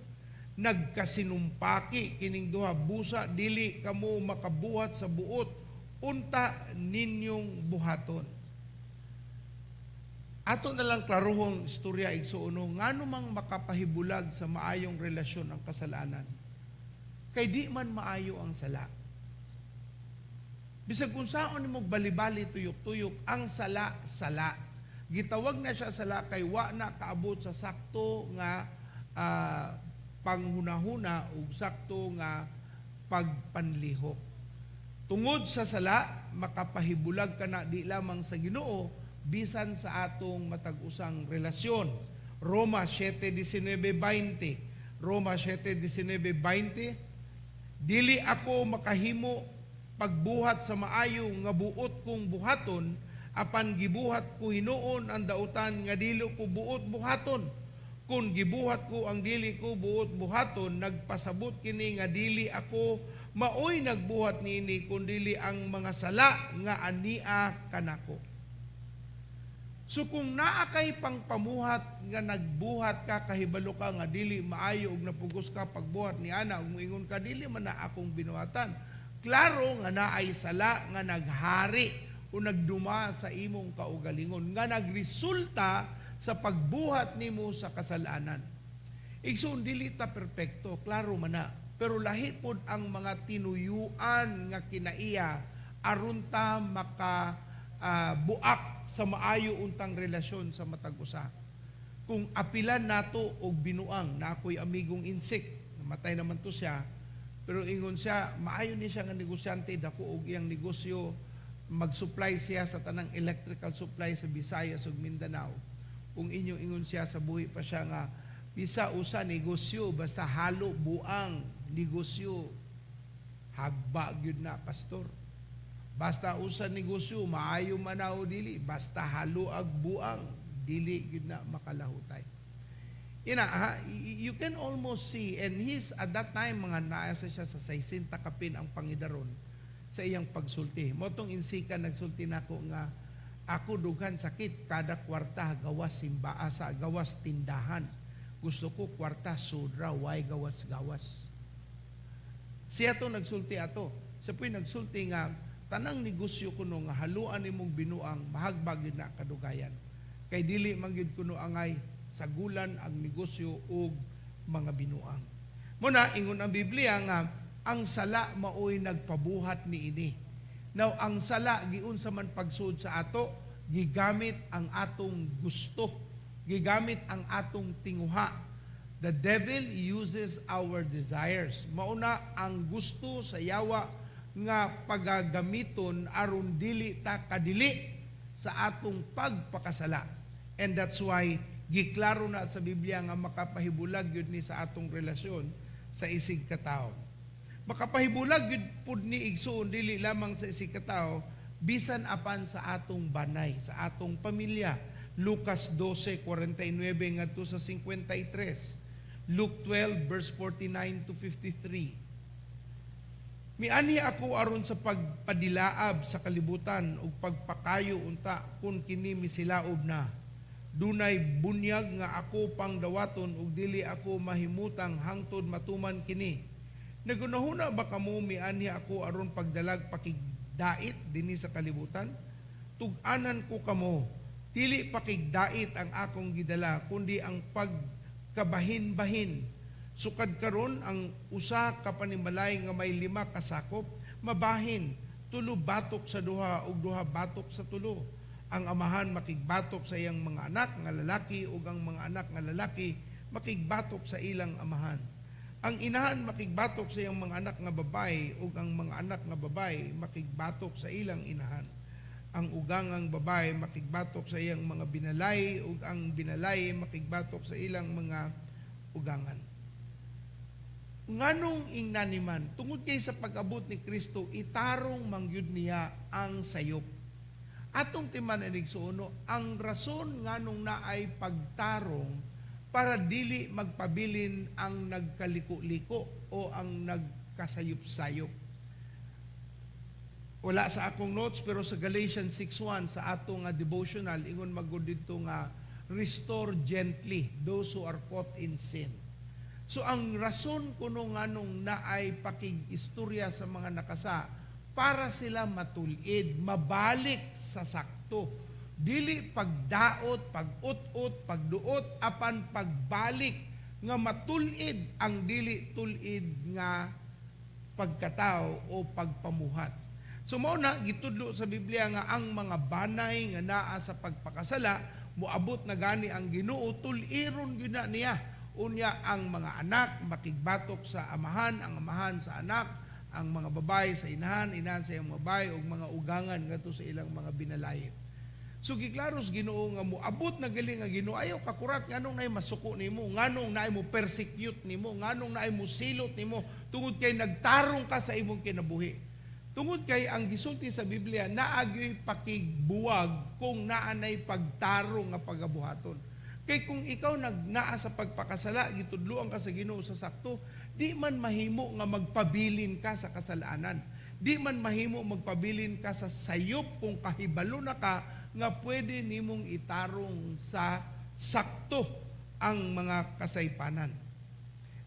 Nagkasinumpaki kining duha, busa dili kamo makabuhat sa buot unta ninyong buhaton." Ato na lang klaruhong istorya, igsuon, ngano mang makapahibulag sa maayong relasyon ang kasalanan? Kay di man maayo ang sala. Bisag unsaon nimo balibali, tuyok-tuyok, ang sala sala. Gitawag na siya sala kay wa na kaabot sa sakto nga panghunahuna ug sakto nga pagpanlihok. Tungod sa sala, makapahibulag ka na di lamang sa Ginoo, bisan sa atong matag-usang relasyon. Roma 7:19-20. Roma 7:19-20. "Dili ako makahimo pagbuhat sa maayo nga buot kong buhaton, apan gibuhat ko hinuon ang dautan nga dili ko buot buhaton. Kung gibuhat ko ang dili ko buot buhaton, nagpasabot kini nga dili ako Maoy nagbuhat niini kundili ang mga sala nga ania kanako. So kung naa kay pangpamuhat nga nagbuhat ka, kahibalo ka nga dili maayo ug napugos ka pagbuhat ni ana ug moingon ka, "Dili man na akong binuhatan." Klaro nga naay sala nga naghari o nagduma sa imong kaugalingon nga nagresulta sa pagbuhat nimo sa kasalanan. Igsoon, dili ta perpekto, klaro man na. Pero lahi pod ang mga tinuyuan nga kinaiya aron ta maka buak sa maayo untang relasyon sa matag usa. Kung apilan nato og binuang, na ako'y amigong insik, namatay naman to siya, pero ingon siya, maayo ni siya nga negosyante, dako og iyang negosyo, mag-supply siya sa tanang electrical supply sa Visayas ug Mindanao. Kung inyong ingon siya sa buhi pa siya nga, bisa usa negosyo, basta halo buang negosyo, hagba gyud na, pastor. Basta usa negosyo, maayo man na o dili, basta halo ag buang, dili gyud na makalahutay. Ina, ha, you can almost see, and he's at that time, mga naasa siya sa 60 kapin ang pangidaron sa iyang pagsulti. Mao tong insika nagsulti nako nga, "Ako dughan sakit, kada kwarta gawas simba sa gawas tindahan. Gusto ko kwarta sudra, way gawas-gawas." Siya to nagsulti ato. Siya po'y nagsulti nga, tanang negosyo kuno nga haluan nimong binuang, mahagbag yun na kadugayan. Kay dili man gyud kuno angay sagulan ang negosyo og mga binuang. Muna ingon ang Biblia nga ang sala maoy nagpabuhat niini. Now ang sala giunsa man pagsud sa ato, gigamit ang atong gusto, gigamit ang atong tinguha. The devil uses our desires. Mauna ang gusto sa yawa nga pagagamiton aron dili ta kadili sa atong pagpakasala. And that's why giklaro na sa Biblia nga makapahibulag yun ni sa atong relasyon sa isig katawo. Makapahibulag yun pud ni, igsuon, dili lamang sa isig katawo, bisan apan sa atong banay, sa atong pamilya. Lucas 12:49 ngadto sa 53. Luke 12 verse 49 to 53. "Mianhi ako aron sa pagpadilaab sa kalibutan ug pagpakayo unta kun kini misilaob na. Dunay bunyag nga ako pang dawaton ug dili ako mahimutang hangtod matuman kini. Nagunahuna ba kamo mianhi ako aron pagdalag pakigdait dinhi sa kalibutan? Tug-anan ko kamo, dili pakigdait ang akong gidala kundi ang pagkabahin-bahin. Sukad karon ang usa ka panimalay nga may lima ka sakop mabahin, tulo batok sa duha ug duha batok sa tulo. Ang amahan makigbatok sa iyang mga anak nga lalaki ug ang mga anak nga lalaki makigbatok sa ilang amahan. Ang inahan makigbatok sa iyang mga anak nga babae ug ang mga anak nga babae makigbatok sa ilang inahan. Ang ugangang babae makigbatok sa iyang mga binalay ug ang binalay makigbatok sa ilang mga ugangan." Nganong ingnani man? Tungod kay sa pag-abot ni Kristo, itarong mangyud niya ang sayop. Atong timan-an, igsuon, ang rason nganong naay pagtarong para dili magpabilin ang nagkaliko-liko o ang nagkasayop-sayop. Wala sa akong notes, pero sa Galatians 6:1 sa atong nga devotional, ingon magud dito nga, "Restore gently those who are caught in sin." So ang rason kuno nganong naay pakig-istorya sa mga nakasa para sila matulid, mabalik sa sakto. Dili pagdaot, pag-ut-ut, pagduot, apan pagbalik nga matulid ang dili tulid nga pagkatao o pagpamuhat. So mao na gitudlo sa Biblia nga ang mga banay nga naa sa pagpakasala, moabot na gani ang Ginoo, tuliron gyud na niya. Unya ang mga anak makigbatok sa amahan, ang amahan sa anak, ang mga babae sa inahan, inahan sa iyang babae ug mga ugangan ngadto sa ilang mga binalay. So giklaro sa Ginoo nga moabot na gali nga Ginoo, ayaw kakurat nganong naay masuko nimo, nganong naay mo persecute nimo, nganong naay mo silot nimo tungod kay nagtarong ka sa imong kinabuhi. Tungod kay ang gisulti sa Biblia, naa gyoy pakigbuwag kung naanay pagtarong nga pagabuhaton. Kay kung ikaw nagnaa sa pagpakasala, gitudloan ka sa Ginoo sa sakto, di man mahimo nga magpabilin ka sa kasalanan. Di man mahimo magpabilin ka sa sayop kung kahibalo na ka nga pwede nimong itarong sa sakto ang mga kasaypanan.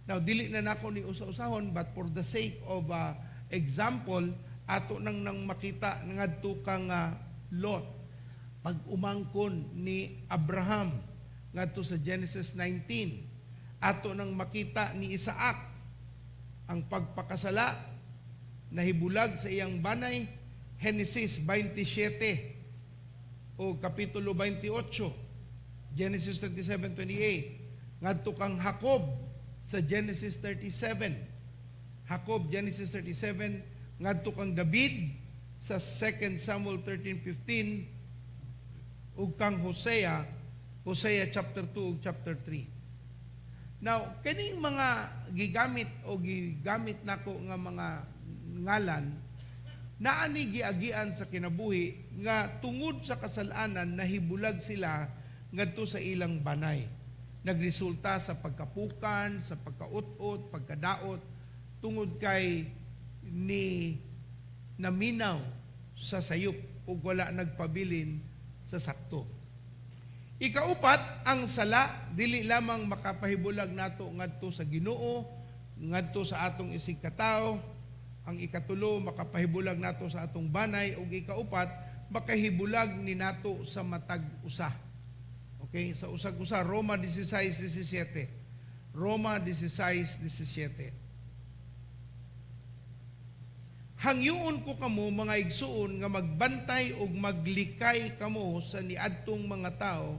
Now, dili na nako ni usa-usahon, but for the sake of example, ato nang makita ngadto kang Lot, pag umangkon ni Abraham ngadto sa Genesis 19. Ato nang makita ni Isaac ang pagpakasala, nahibulag sa iyang banay, Genesis 27 o Kapitulo 28, Genesis 27:28. Ngadto kang Jacob sa Genesis 37. Jacob, Genesis 37, ngadto kang David sa 2 Samuel 13:15 ug kang Hosea, Hosea chapter 2 ug chapter 3. Now, kining mga gigamit o gigamit nako nga mga ngalan, naa ni giagian sa kinabuhi nga tungod sa kasalanan nahibulag sila ngadto sa ilang banay. Nagresulta sa pagkapukan, sa pagkaut-ot, pagkadaot, tungod kay ni naminaw sa sayop ug wala nagpabilin sa sakto. Ikaupat, ang sala dili lamang makapahibulag nato ngadto sa Ginoo, ngadto sa atong isig katawo. Ang ikatulo, makapahibulag nato sa atong banay, ug ikaupat, makahibulag ni nato sa matag usa. Okay, sa usag usa, Roma 16:17. Roma 16:17. Hangyoon ko kamo, mga igsuon, nga magbantay ug maglikay kamo sa niadtong mga tao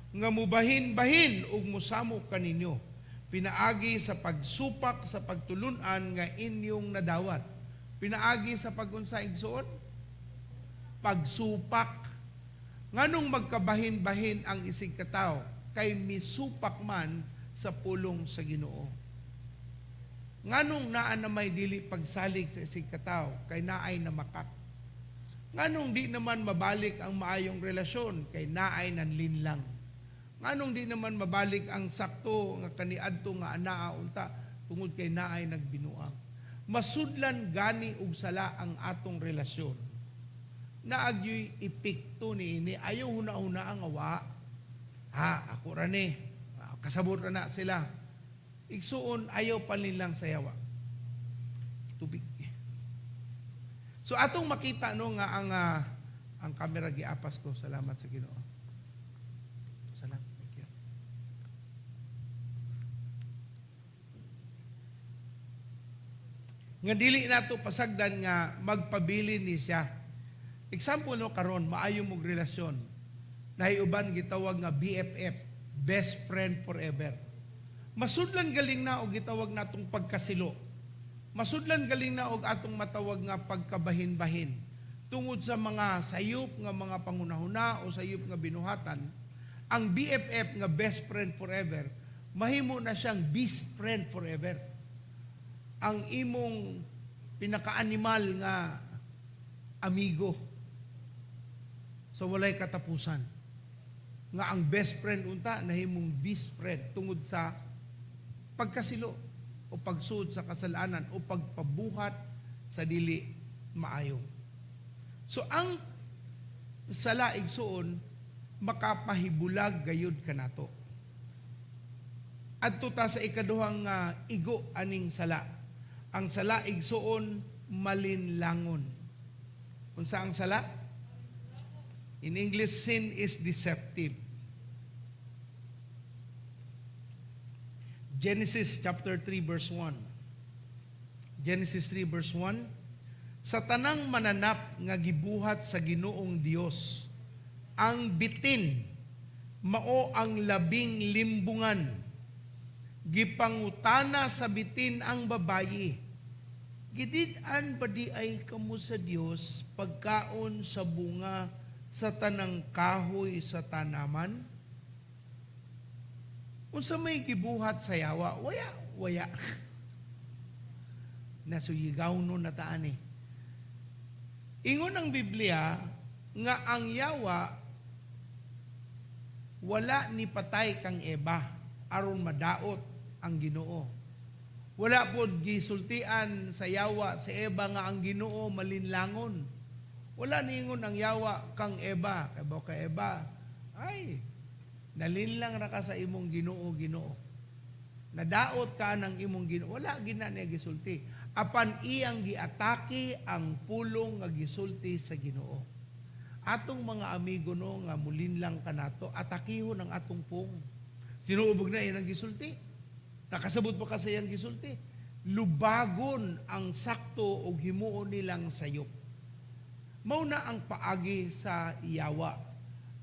nga mubahin-bahin ug mosamok kaninyo pinaagi sa pagsupak sa pagtulunan nga inyong nadawat. Pinaagi sa pagunsa, igsuon? Pagsupak. Nganong magkabahin-bahin ang isig katawo? Kay misupak man sa pulong sa Ginoo. Nganong naa na may dili pagsalig sa isig katawo? Kay naay namakak. Nganong di naman mabalik ang maayong relasyon? Kay naay nanlinlang. Nganong di naman mabalik ang sakto nga kaniadto nga anaa unta? Tungod kay naay nagbinuang. Masudlan gani og sala ang atong relasyon. Naa gyoy epekto niini. Ayaw huna-huna ang awa. Ha, ako ra ni. Ah, kasabot ra na sila. Igsuon, ayaw panlinlang sa yawa. Tubig. So atong makita, no, nga ang camera giapas ko. Salamat sa Ginoo. Salamat. Thank you. Nga dili nato pasagdan nga magpabilin ni siya. Example, no, karon maayo mong relasyon. Nahiuban gitawag nga BFF, best friend forever. Masudlan galing na og gitawag natong pagkasilo. Masudlan galing na og atong matawag nga pagkabahin-bahin. Tungod sa mga sayop nga mga pangunahuna o sayop nga binuhatan, ang BFF nga best friend forever, mahimo na siyang beast friend forever. Ang imong pinaka-animal nga amigo sa walay katapusan. Nga ang best friend unta nahimong beast friend tungod sa pagkasilo o pagsuod sa kasalanan o pagpabuhat sa dili maayo. So ang sala, igsuon, makapahibulag gayud kanato. Adto ta sa ikaduhang igo aning sala. Ang sala, igsuon, malinlangon. Unsa ang sala? In English, sin is deceptive. Genesis chapter 3 verse 1. Genesis 3 verse 1. Sa tanang mananap nga gibuhat sa Ginoong Dios, ang bitin mao ang labing limbungan. Gipangutana sa bitin ang babayi, "Gidid-an ba diay kamo sa Dios pagkaon sa bunga sa tanang kahoy sa tanaman?" Unsa may gibuhat sa yawa? Waya, waya. Nasuyigaw no na taan eh. Ingon ang Biblia nga ang yawa Wala ni patay kang Eva aron madaot ang Ginoo. Wala pod gisultian sa yawa si Eva nga ang Ginoo malinlangon. Wala niingon ang yawa kang Eva, kabaw ka Eva, ay nalinlang ra ka sa imong Ginoo, Ginoo. Nadaot ka ng imong Ginoo. Wala gina niya gisulti. Apan iyang giatake ang pulong nga gisulti sa Ginoo. Atong mga amigo, no, nga mulinlang kanato, atakihon ang atong pung. Tinuod na iyang gisulti. Nakasabot pa ka sa iyang gisulti. Lubagon ang sakto og himuon nilang sayop. Mao na ang paagi sa yawa.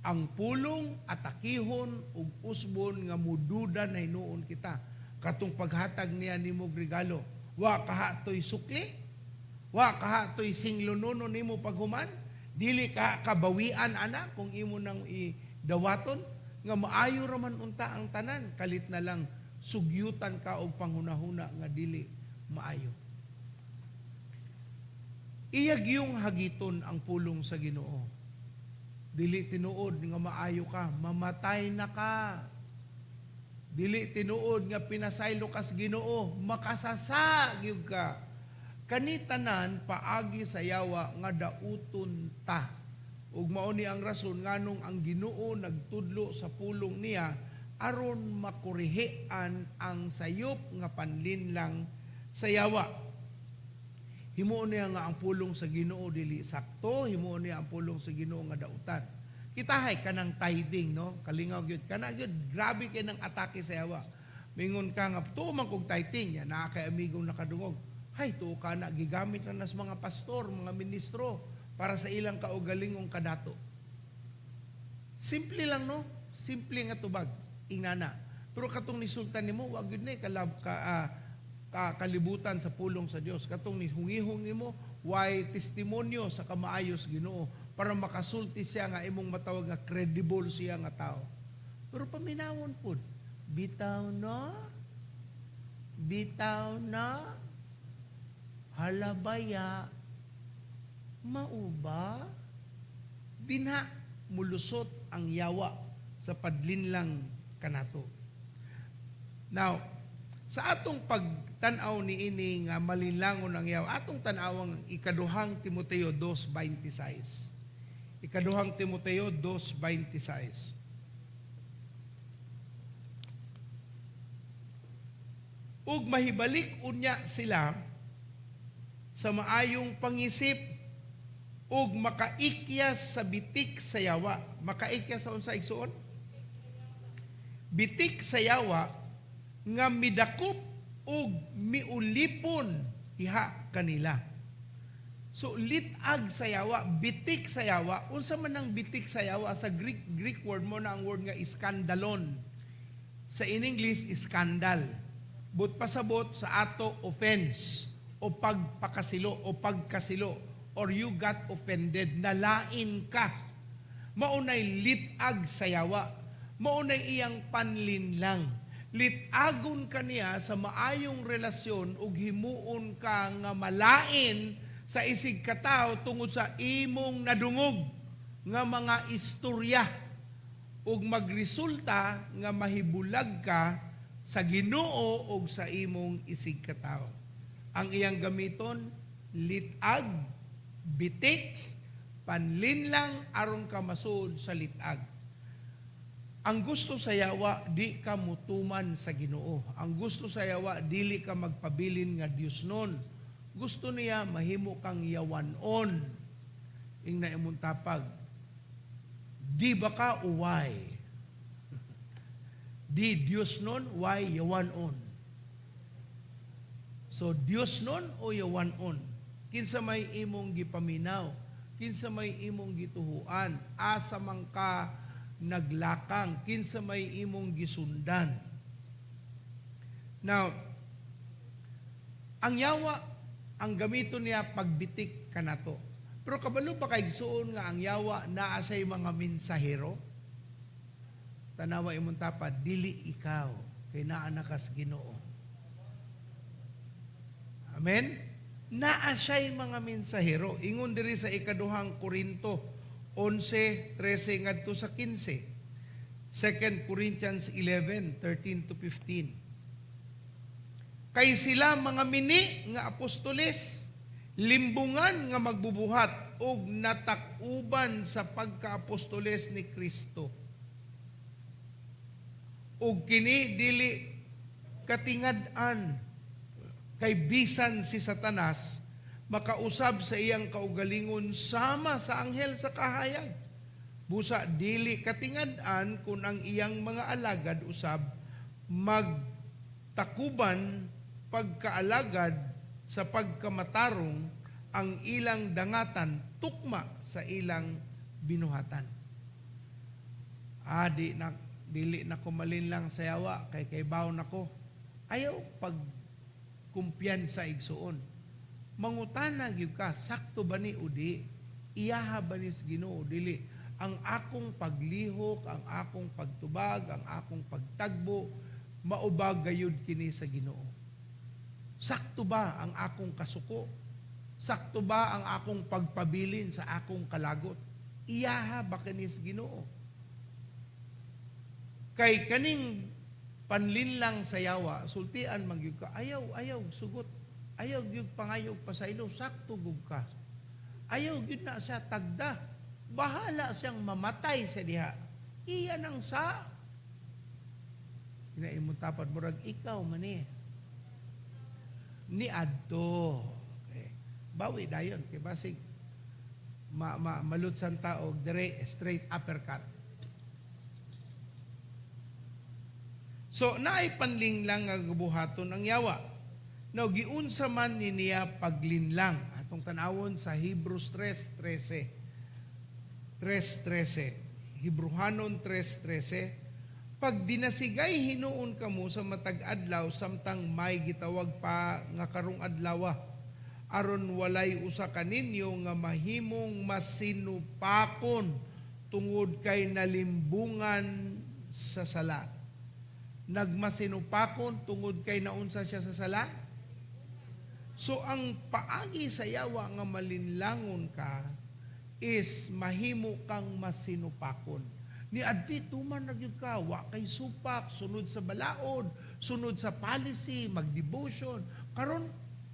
Ang pulong atakihon ug usbon nga mududa na hinuon kita. Katong paghatag niya nimo og regalo, wa kahatoy sukli, wa kahatoy singlunono nimo paghuman, dili ka kabawian ana kung imo nang idawaton nga maayo ra man unta ang tanan, kalit na lang sugyutan ka og panghunahuna nga dili maayo. Iyag yung hagiton ang pulong sa Ginoo. Dili tinuod nga maayo ka, mamatay na ka. Dili tinuod nga pinasaylo kas Ginoo, makasasa gyud ka. Kani tanan paagi sa yawa nga dauton ta. Ug mao ni ang rason nganong ang Ginoo nagtudlo sa pulong niya aron makurihian ang sayop nga panlinlang sa yawa. Himuon niya nga ang pulong sa Ginoo dili sakto, himuon niya ang pulong sa Ginoo nga dautan. Kitahay kanang tithing, no? Kalingaw gyud. Kana gyud grabe kay nang atake sa yawa. Mingon ka nga tuo man kog tithing, ya naa kay amigong nakadungog. Hay, tuo ka na gigamit na nas mga pastor, mga ministro para sa ilang kaugalingong kadato. Simple lang, no? Simple nga tubag ingana. Pero katong nisultan nimo, wa gyud na kalab ka, kalibutan sa pulong sa Dios. Katong nihungihong nimo, way testimonyo sa kamaayos Ginoo para makasulti siya nga imong matawag nga credible siya nga tao. Pero paminawon pud. Bitaw no? Bitaw na? Halabaya? Mauba? Dinha mulusot ang yawa sa padlinlang kanato. Now, sa atong pagtan-aw ni ini nga malinlangon ang yawa, atong tan-awang Ikaduhang Timoteo 2:26. Ikaduhang Timoteo 2:26. Ug mahibalik unya sila sa maayong pangisip ug makaikyas sa bitik sa yawa. Makaikyas sa unsa, igsuon? Bitik sa yawa nga midakop ug miulipon diha kanila. So litag sa yawa, bitik sa yawa, unsa man ang bitik sa yawa? Sa Greek word mo na ang word nga iskandalon. Sa in English, scandal. But pasabot sa ato, offense o pagpakasilo o pagkasilo or you got offended, nalain ka. Maunay litag sa yawa. Maunay iyang panlinlang. Litagon ka niya sa maayong relasyon ug himuon ka nga malain sa isig katawo tungod sa imong nadungog nga mga istorya ug magresulta nga mahibulag ka sa Ginoo ug sa imong isig katawo. Ang iyang gamiton, litag, bitik, panlinlang aron ka masuod sa litag. Ang gusto sa yawa, di ka mutuman sa Ginoo. Ang gusto sa yawa, dili ka magpabilin nga Dios nun. Gusto niya mahimo kang yawanon. Ingna imong tapag. Di ba ka uway? Di Dios nun, why yawanon? So Dios nun o yawanon? Kinsa may imong gipaminaw? Kinsa may imong gituhuan? Asa man ka naglakang? Kinsa may imong gisundan? Now, ang yawa, ang gamiton niya pagbitik kanato. Pero kabalo pa kay igsuon nga ang yawa naa say mga mensahero? Tanawa imong tapad, dili ikaw kay naa na kas Ginoo. Amen? Naa siya'y mga mensahero. Ingon diri sa Ikaduhang Korinto 11:13 ngadto sa 15. 2 Corinthians 11:13 to 15. Kay sila mga mini nga apostoles, limbungan nga magbubuhat og natakuban sa pagka-apostoles ni Kristo. Ug kini dili katingad-an, kay bisan si Satanas makausab sa iyang kaugalingon sama sa anghel sa kahayag. Busa dili katingad-an kung ang iyang mga alagad usab magtakuban pagkaalagad sa pagkamatarong, ang ilang dangatan tukma sa ilang binuhatan. Ah, di na, dili na ko malinlang sa yawa kay baw nako. Ayaw pag kumpiyansa, igsuon. Mangutana gyud ka, sakto ba ni o di? Iyaha ba ni sa Ginoo o dili? Ang akong paglihok, ang akong pagtubag, ang akong pagtagbo, mao ba gayud kini sa Ginoo? Sakto ba ang akong kasuko? Sakto ba ang akong pagpabilin sa akong kalagot? Iyaha ba kini sa Ginoo? Kay kaning panlinlang sa yawa, sultian man gyud ka, ayaw, ayaw, sugot. Ayaw gyud pangayog pasaylo, sakto gud ka. Ayaw gyud na siya tagda. Bahala siyang mamatay sa diha. Iya nang sa. Hinaimong tapad, murag ikaw man ni. Ni adto. Okay. Bawi dayon kay basig ma, ma malutsan ta og dire straight uppercut. So naay panlinlang nga gibuhaton ang yawa. Now giunsa man ni niya paglinlang? Atong tan-awon sa Hebrews 3:13. 3:13. Hebrehanon 3:13. Pag dinasigay hinuon kamo sa matag adlaw samtang may gitawag pa nga karong adlawa, aron walay usa kaninyo nga mahimong masinupakon tungod kay nalimbungan sa sala. Nagmasinupakon tungod kay naunsa siya sa sala? So ang paagi sa yawa nga malinlangon ka is mahimo kang masinupakon. Ni adti tuman ra gyud ka, wa kay supak, sunod sa balaod, sunod sa policy, mag-devotion. Karon,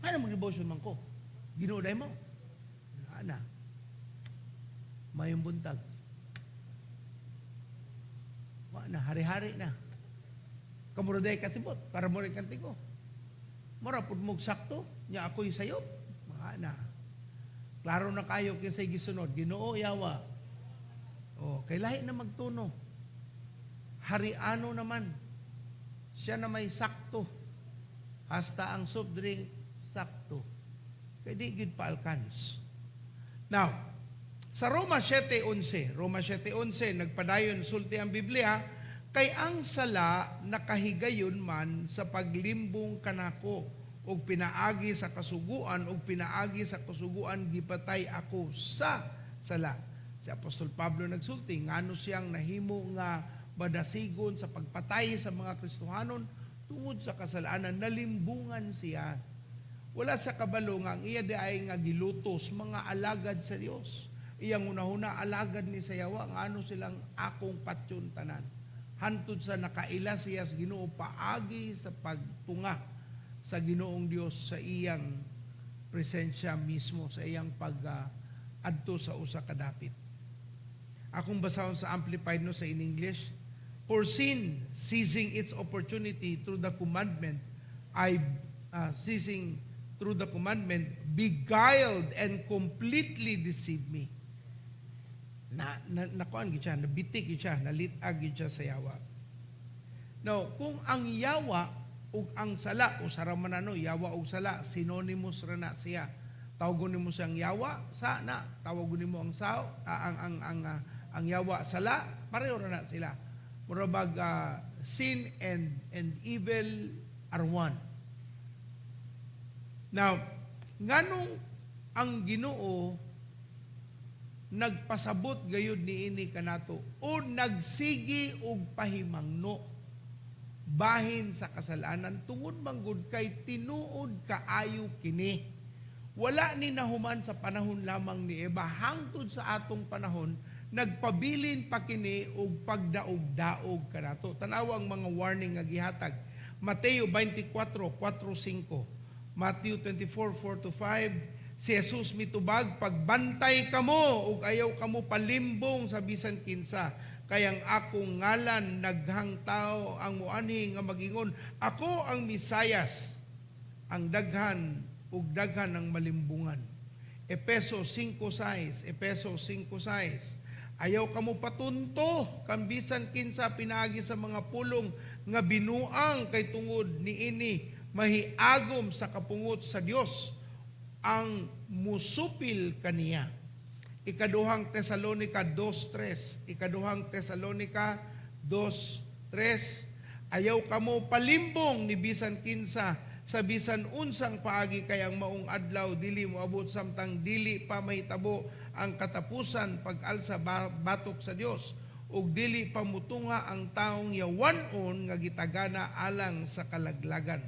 ano mag-devotion man ko? Ginoo mo. Ana. Mayong buntag. Wa na, hari-hari na. Kamuro day kasibot, para mo rin kantigo. Mura pud mog sakto, nya ako'y sayop. Mga na. Klaro na kayo kinsay gisunod, Ginoo, yawa. Oh, kay lahi na magtuno. Hariano naman. Siya na may sakto. Hasta ang soft drink sakto. Kay di gyud pa alkans. Now, sa Roma 7:11, Roma 7:11, nagpadayon sulti ang Biblia, kay ang sala nakahigayon man sa paglimbong kanako og pinaagi sa kasuguan, og pinaagi sa kasuguan gipatay ako sa sala. Si Apostol Pablo nagsulti ngano siyang nahimo nga madasigon sa pagpatay sa mga Kristohanon tungod sa kasalanan, nalimbungan siya. Wala sa kabalo nga ang iya di ay nga gilutos mga alagad sa Dios. Iyang unahuna, alagad ni sa yawa, ngano silang akong patyon tanan. Hantod sa nakaila siya sa Ginoo paagi sa pagtunga sa Ginoong Dios sa iyang presensya mismo, sa iyang pag adto sa usa ka dapit. Akong basahon sa Amplified, no, sa in English. For sin, seizing its opportunity through the commandment, I seizing through the commandment, beguiled and completely deceived me. Na nakuan gyud siya, nabitik gyud siya, nalitag gyud siya sa yawa. Now, kung ang yawa ug ang sala, usara man ano, yawa ug sala, synonymous ra na siya. Tawagon nimo siyang yawa, sa na, tawagon nimo ang sao, ang yawa sala, pareho ra na sila. Mura bag sin and evil are one. Now, nganong ang Ginoo nagpasabot gayud niini kanato o nagsigi og pahimangno bahin sa kasalanan? Tungod manggod kay tinuod kaayo kini. Wala ni nahuman sa panahon lamang ni Eva, hangtod sa atong panahon. Nagpabilin pa kini og pagdaog-daog kanato. Tanawa ang mga warning nga gihatag. Mateo 24:4-5. Matthew 24:4-5. Si Jesus mitubag, "Pagbantay kamo ug ayaw kamo palimbong sa bisan kinsa, kay ang akong ngalan daghang tao ang muanhi nga magingon, 'Ako ang Mesayas.' Ang daghan ug daghan ang malimbungan." Epeso 5:6, Epeso 5:6. "Ayaw kamo patunto kan bisan kinsa pinaagi sa mga pulong nga binuang, kay tungod niini mahiagom sa kapungot sa Dios ang musupil kaniya." Ikaduhang Tesalonika 2:3. Ikaduhang Tesalonika 2:3. "Ayaw kamo palimbong ni bisan kinsa sa bisan unsang paagi, kay ang maong adlaw dili moabot samtang dili pa mahitabo ang katapusan pag-alsa batok sa Dios ug dili pa mutunga ang taong yawan-on nga gitagana alang sa kalaglagan."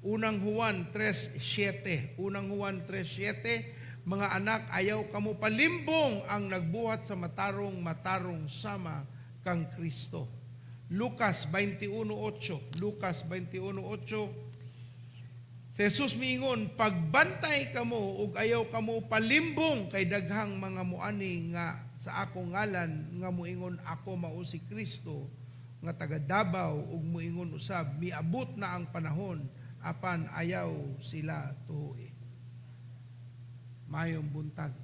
Unang Juan 3:7. Unang Juan 3:7, "Mga anak, ayaw kamo palimbong, ang nagbuhat sa matarong matarong sama kang Kristo." Lucas 21:8. Lucas 21:8. Si Jesus miingon, "Pagbantay kamo ug ayaw kamo palimbong, kay daghang mga muani nga sa akong ngalan nga muingon, 'Ako mao si Kristo nga taga Dabaw,' ug muingon usab, 'Miabot na ang panahon,' apan ayaw sila tuohi." Mayong buntag.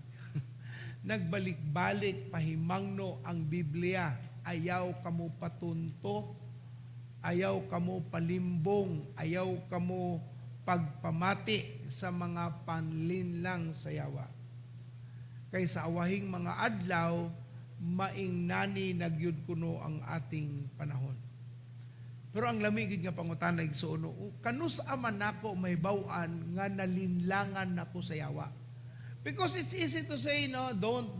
Nagbalik-balik pahimangno ang Biblia. Ayaw kamo patunto, ayaw kamo palimbong, ayaw kamo pagpamati sa mga panlinlang sa yawa. Kay sa awahing mga adlaw, maingnani na gyud kuno ang ating panahon. Pero ang lami gid nga pangutana, igsuon, kanus-a man nako mahibaw-an nga nalinlangan nako sa yawa? Because it's easy to say, no, don't,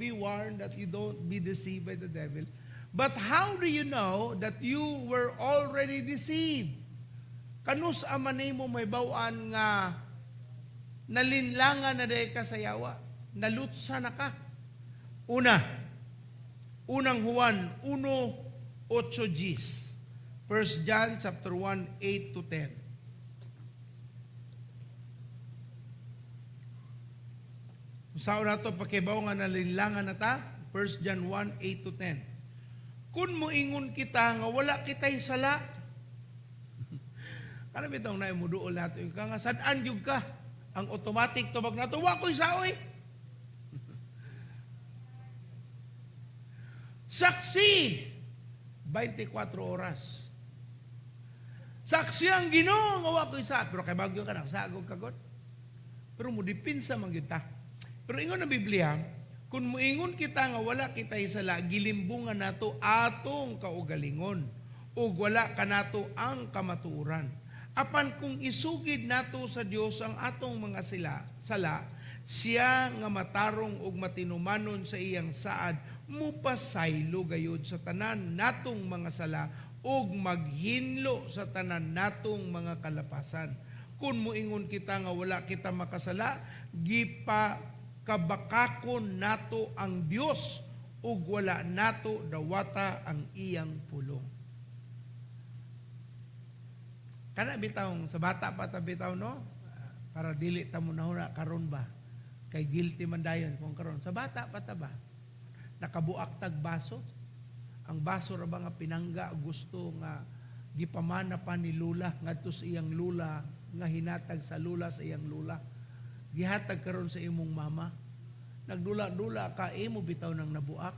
be warned that you don't be deceived by the devil. But how do you know that you were already deceived? Kanus-a man nimo mahibaw-an nga nalinlangan na diay ka sa yawa? Nalutsa na ka. Una, Unang Juan 1:8 Gs. 1 John chapter 1, 8 to 10. Sa una to pakibaw nga nalinlangan na ta, 1 John 1, 8 to 10. Kung moingon kita nga wala kita'y sala, kana bitong na muduol nato yung ka nga sad-an gyud ka. Ang automatic tubag nato, "Wa ko'y saoy." Saksi 24 oras. Saksi ang Ginoo nga wa ko'y sa, pero kay bagyo ka nagsagog ka god. Pero mo dipinsa man gyud ta. Pero ingon ang Biblia, kung moingon kita nga wala kita sala, gilimbungan nato atong kaugalingon ug wala kanato ang kamatuoran. Apan kung isugid nato sa Dios ang atong mga sala, siya nga matarong ug matinumanon sa iyang saad, mupasaylo gayud sa tanan natong mga sala ug maghinlo sa tanan natong mga kalapasan. Kung moingon kita nga wala kita makasala, gipa kabakakon nato ang Dios ug wala nato dawata ang iyang pulong. Kana bitawng sa bata pa ta bitaw, no, para dili ta mo nahuna karon ba, kay guilty man dayon kung karon. Sa bata pa ta ba, nakabuak tag baso, ang baso ra ba nga pinangga gusto nga gipamana pa ni lula ngadto sa iyang lula, nga hinatag sa lula sa iyang lula, gihatag karon sa imong mama, nagdula-dula ka, imo bitaw nang nabuak,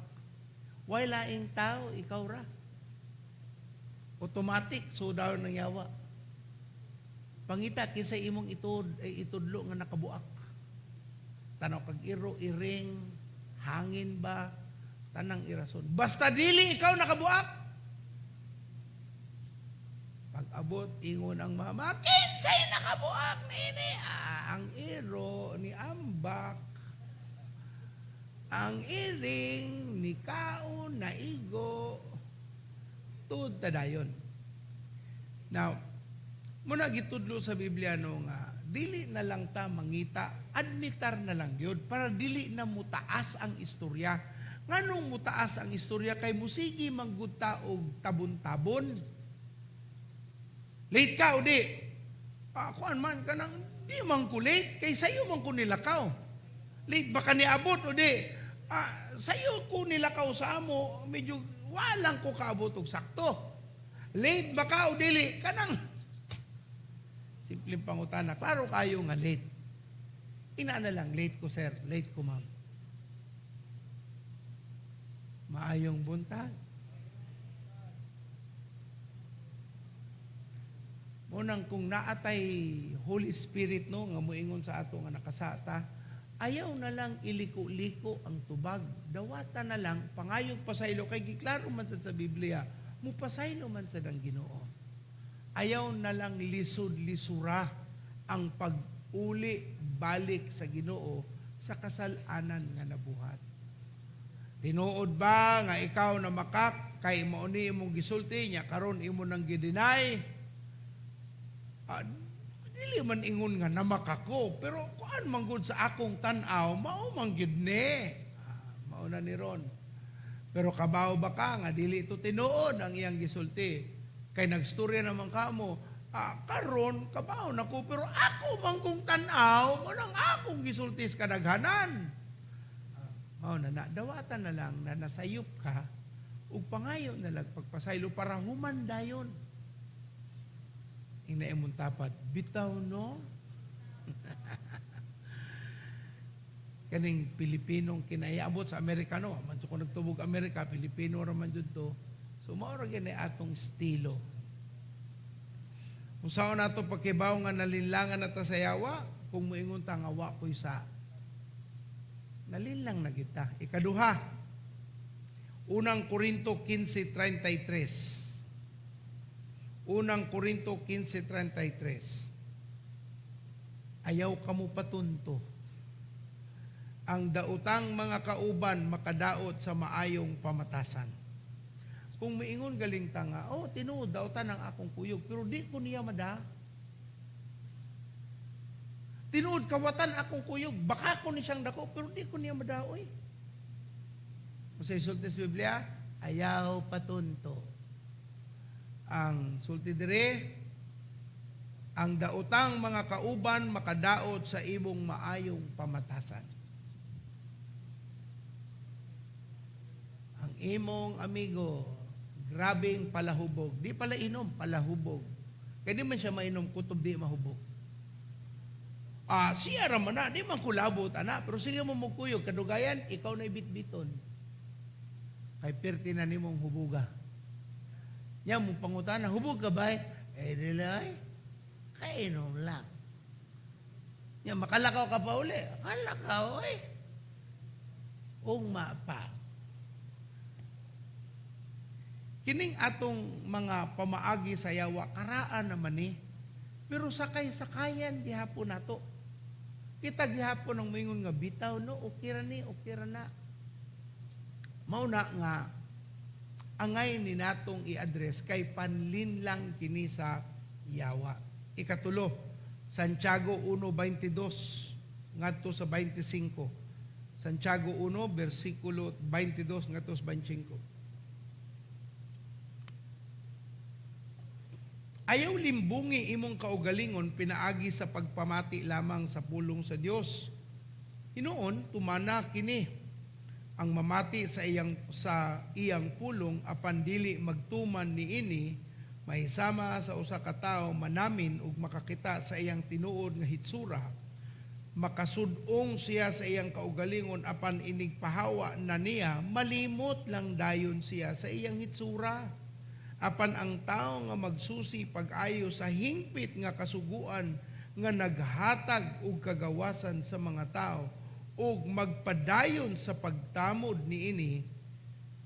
way laing tao, ikaw ra. Automatic so daw nang yawa, pangita kinsa imong itud ay itudlo nga nakabuak. Tanaw kag iro, iring, hangin ba, tanang irason, basta dili ikaw nakabuak. Pag abot, ingon ang mama, "Kinsay nakabuak nini?" "Ah, ang iro ni ambak, ang iring ni kaon naigo." Tuod ta dayon. Now, muna gitudlo sa Biblia, no, nga dili na lang ta mangita, admitar na lang gyud para dili na mutaas ang istorya. Nganong mutaas ang istorya kay musigi manggud ta og tabon-tabon? Late ka o di? Ah, kuan man kanang di man ko late kay sayo man ko nilakaw. Late ba ka niabot o di? Ah, sayo ko nilakaw sa amo, medyo walang ko kaabot og sakto. Late ba ka o dili? Kanang simpleng pangutana. Klaro kayo nga late. Ina na lang, late ko sir, late ko ma'am. Maayong buntag. Munang kung naatay Holy Spirit no nga moingon sa ato nga nakasata, ayaw na lang iliko-liko ang tubag. Dawata na lang pangayog pasaylo kay giklaro man sad sa Biblia, mupasaylo man sad ang Ginoo. Ayaw na lang lisod-lisura ang pag-uli balik sa Ginoo sa kasalanan nga nabuhat. Tinuod ba nga ikaw na makak kay mao ni imong gisulti nya karon imo nang gideny? Ah, dili man ingon nga namakak ko, pero kuan man gud sa akong tan-aw, mao man gyud ni. Ah, mao na ni ron. Pero kabaw ba ka nga dili ito tinuod ang iyang gisulti? Kay nagstorya naman kamo, karon kabaw nako pero ako man kong tan-aw, mo nang akong gisulti sa kadaghanan. Ah, mao na na, dawatan na lang na nasayop ka ug pangayo na lang pagpasaylo para human dayon. Ina imong tapat, bitaw no? Kaning Pilipinong kinaiabot sa Amerikano, man ko nagtubog Amerika, Pilipino ra man jud to. So mao ra gyud atong estilo. Kung saan nato pagkibaw nga nalinlangan na ta sa yawa, kung moingon ta nga wa ko'y sa, nalinlang na kita. Ikaduha, Unang Korinto 15:33. Unang Korinto 15:33. Ayaw kamo patunto. Ang daotang mga kauban makadaot sa maayong pamatasan. Kung miingon galing ta nga, oh, tinuod daotan ang akong kuyog, pero di ko niya mada. Tinuod kawatan akong kuyog, baka ko ni siyang dako, pero di ko niya madaoy. Kung sa isulti sa Biblia, ayaw patunto. Ang sulti dire, ang daotang mga kauban makadaot sa imong maayong pamatasan. Ang imong amigo, grabeng palahubog. Di pala inom, palahubog. Kaya di man siya mainom, kutob di mahubog. Ah, siya ra man na, di man kulabot, ana. Pero sige mo mugkuyog, kadugayan, ikaw na bitbiton. Kay pirti na nimong hubuga. Nya mo pangutana, hubog ka ba? Eh, dili ay. Kainom lang. Nya, makalakaw ka pa uli. Kalakaw, eh. Ugma pa. Kining atong mga pamaagi sa yawa, karaan naman ni. Pero sakay-sakayan gihapon nato. Kita gihapon ang moingon nga bitaw no, okay ra ni, okay ra na. Mao na nga angay ni natong i-address kay panlinlang kini sa yawa. Ikatulo, Santiago 1:22 ngadto sa 25. Santiago 1 bersikulo 22 ngadto sa 25. Ayaw limbungi imong kaugalingon pinaagi sa pagpamati lamang sa pulong sa Dios. Hinuon tumana kini ang mamati sa iyang pulong apan dili magtuman niini, mahisama sa usa ka tawo manamin ug makakita sa iyang tinuod nga hitsura. Makasud-ong siya sa iyang kaugalingon apan inig pahawa na niya, malimot lang dayon siya sa iyang hitsura. Apan ang tao nga magsusi pag-ayo sa hingpit nga kasuguan nga naghatag og kagawasan sa mga tao ug magpadayon sa pagtamod niini,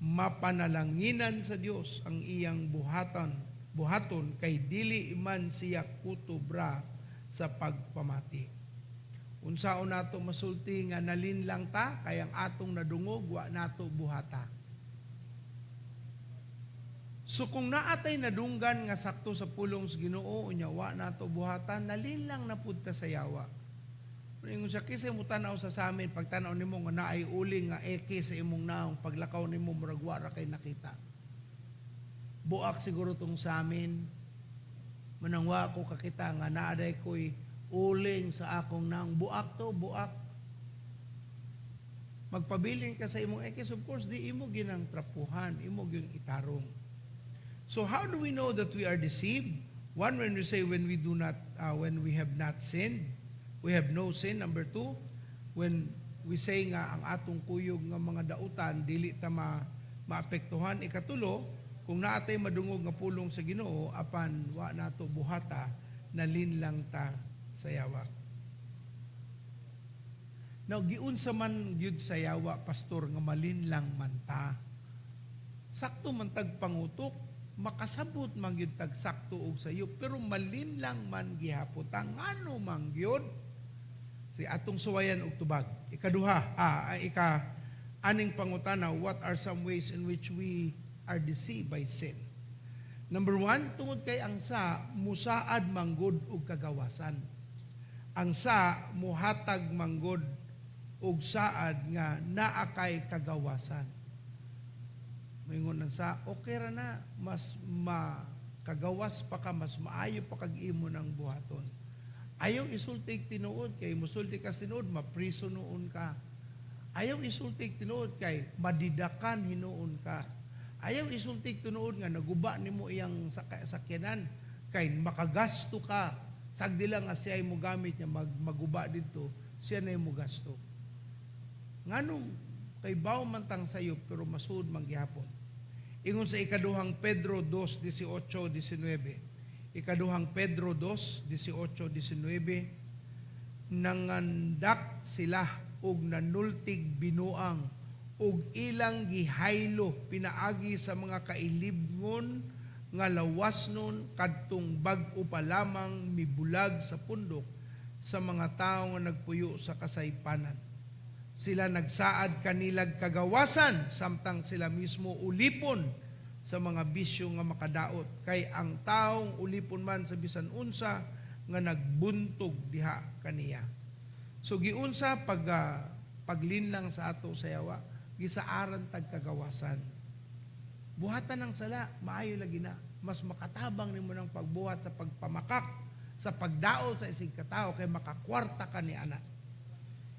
mapanalanginan sa Dios ang iyang buhaton kay dili man siya kutubra sa pagpamati. Unsaon nato masulti nga nalinlang ta kay ang atong nadungog wa nato buhata? So kung naatay nadunggan nga sakto sa pulong sa Ginoo unya wa nato buhatan, nalinlang na pud ta sa yawa. Ingon siya, "Kinsay mo tanaw sa samin, pagtanaw nimo nga naay uling nga eke sa imong naong, paglakaw nimo murag wa ra kay nakita. Buak siguro tong samin. Manang wa ko kakita nga naa diay ko'y uling sa akong naong. Buak to, buak." Magpabilin ka sa imong ekis, of course, di imo ginang trapuhan, imo gyud itarong. So how do we know that we are deceived? One, when we say when we do not, when we have not sinned, we have no sin. Number two, when we say nga ang atong kuyog nga mga dautan dili ta maapektuhan. Ikatulo, kung naa tay madungog nga pulong sa Ginoo apan wa nato buhata, nalinlang ta sa yawa. Now, giunsa man gyud sa yawa, Pastor, nga malinlang man ta? Sakto man tag pangutok, makasabot man gyud tag sakto og sayo, pero malinlang man gihapon ta. Ngano man gyud? Si atong suwayan og tubag. Ikaduha, ika aning pangutana, what are some ways in which we are deceived by sin? Number one, tungod kay ang sa musaad manggod og kagawasan. Ang sa muhatag manggod og saad nga naa kay kagawasan. Moingon ang sa, okay ra na, mas makagawas pa ka, mas maayo pa kag imo ng buhaton. Ayaw isultig tinuod kay musulti ka tinuod, mapriso noon ka. Ayaw isultig tinuod kay madidakan hinuon ka. Ayaw isultig tinuod nga naguba nimo iyang sakyanan kay makagasto ka. Sagdi lang nga siya mo gamit niya maguba didto, siya na mo gasto. Nganong kay baw man tang sayo pero masud man gihapon? Ingon sa Ikaduhang Pedro 2:18, 19. Ikaduhang Pedro 2:18, 19, nangandak sila og nanultig binuang og ilang gihaylo pinaagi sa mga kailibngon nga lawasnon kadtong bag-o pa lamang mibulag sa pundok sa mga tawo nga nagpuyo sa kasaypanan. Sila nagsaad kanilag kagawasan samtang sila mismo ulipon sa mga bisyo nga makadaot, kay ang taong ulipon man sa bisan unsa nga nagbuntog diha kaniya. So giunsa pag paglinlang sa ato sa yawa? Gisaaran tag kagawasan. Buhatan ng sala, maayo lagi na. Mas makatabang nimo ng pagbuhat sa pagpamakak, sa pagdaot sa isig katao kay makakwarta ka ni ana.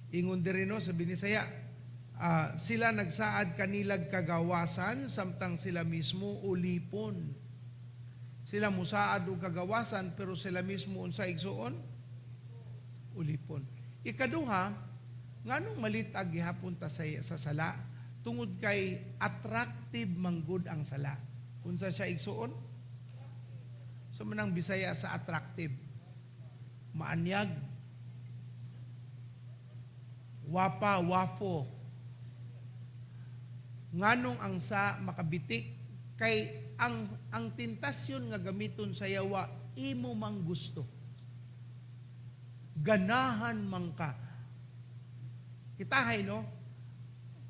Ingon diri, no, sa Binisaya, sila nagsaad kanilag kagawasan samtang sila mismo ulipon. Sila musaad og kagawasan pero sila mismo unsa, igsuon? Ulipon. Ikaduha, nganong malitag gihapon ta sa sala? Tungod kay attractive manggod ang sala. Unsa siya, igsuon? Sa manang Bisaya sa attractive? Maanyag. Wapa, wafo. Nganong ang sa makabitik? Kay ang tentasyon nga gamiton sa yawa, imo mang gusto. Ganahan man ka. Kitahay, no?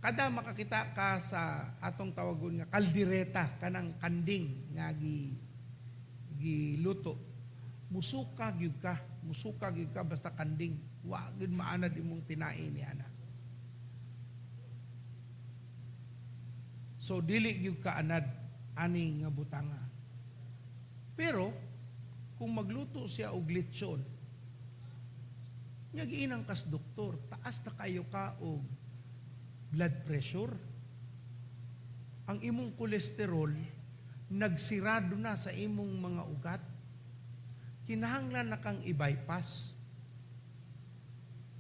Kada makakita ka sa atong tawagon nga kaldereta, kanang kanding nga giluto. Musuka gyud ka, musuka gyud ka basta kanding. Wa gyud maanad imong tinai ni ana. So dili gyud ka anad ani nga butanga. Pero kung magluto siya og lechon, nya giinang kas doktor, taas na kayo ka og blood pressure. Ang imong kolesterol nagsirado na sa imong mga ugat. Kinahanglan na kang i-bypass.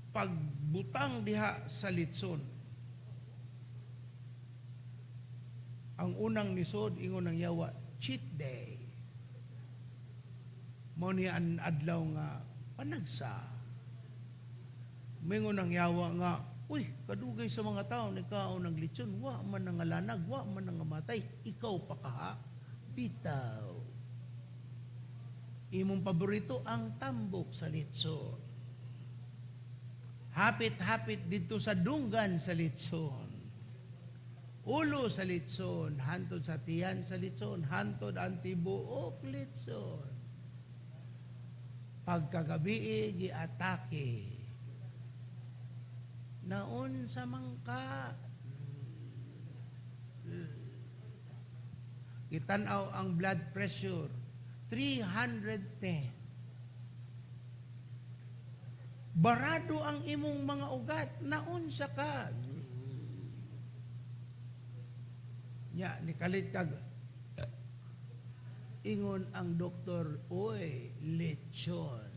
Pagbutang diha sa litson, ang unang nisod, ingon ng yawa, cheat day. Mao ni ang adlaw nga panagsa. Mingon ang yawa nga, uy, kadugay sa mga tao, nagkaon ng litson, wa man nangalanag, wa man nangamatay, ikaw pa kaha, bitaw. Imong paborito ang tambok sa litson. Hapit-hapit dito sa dunggan sa litson. Ulo sa litson, hantod sa tiyan sa litson, hantod ang tibuok litson. Pagkagabi, giatake. Naunsa man ka? Gitanaw ang blood pressure, 310. Barado ang imong mga ugat, naunsa ka? Nya, nikalit kag ingon ang doktor, "Oy, lechon."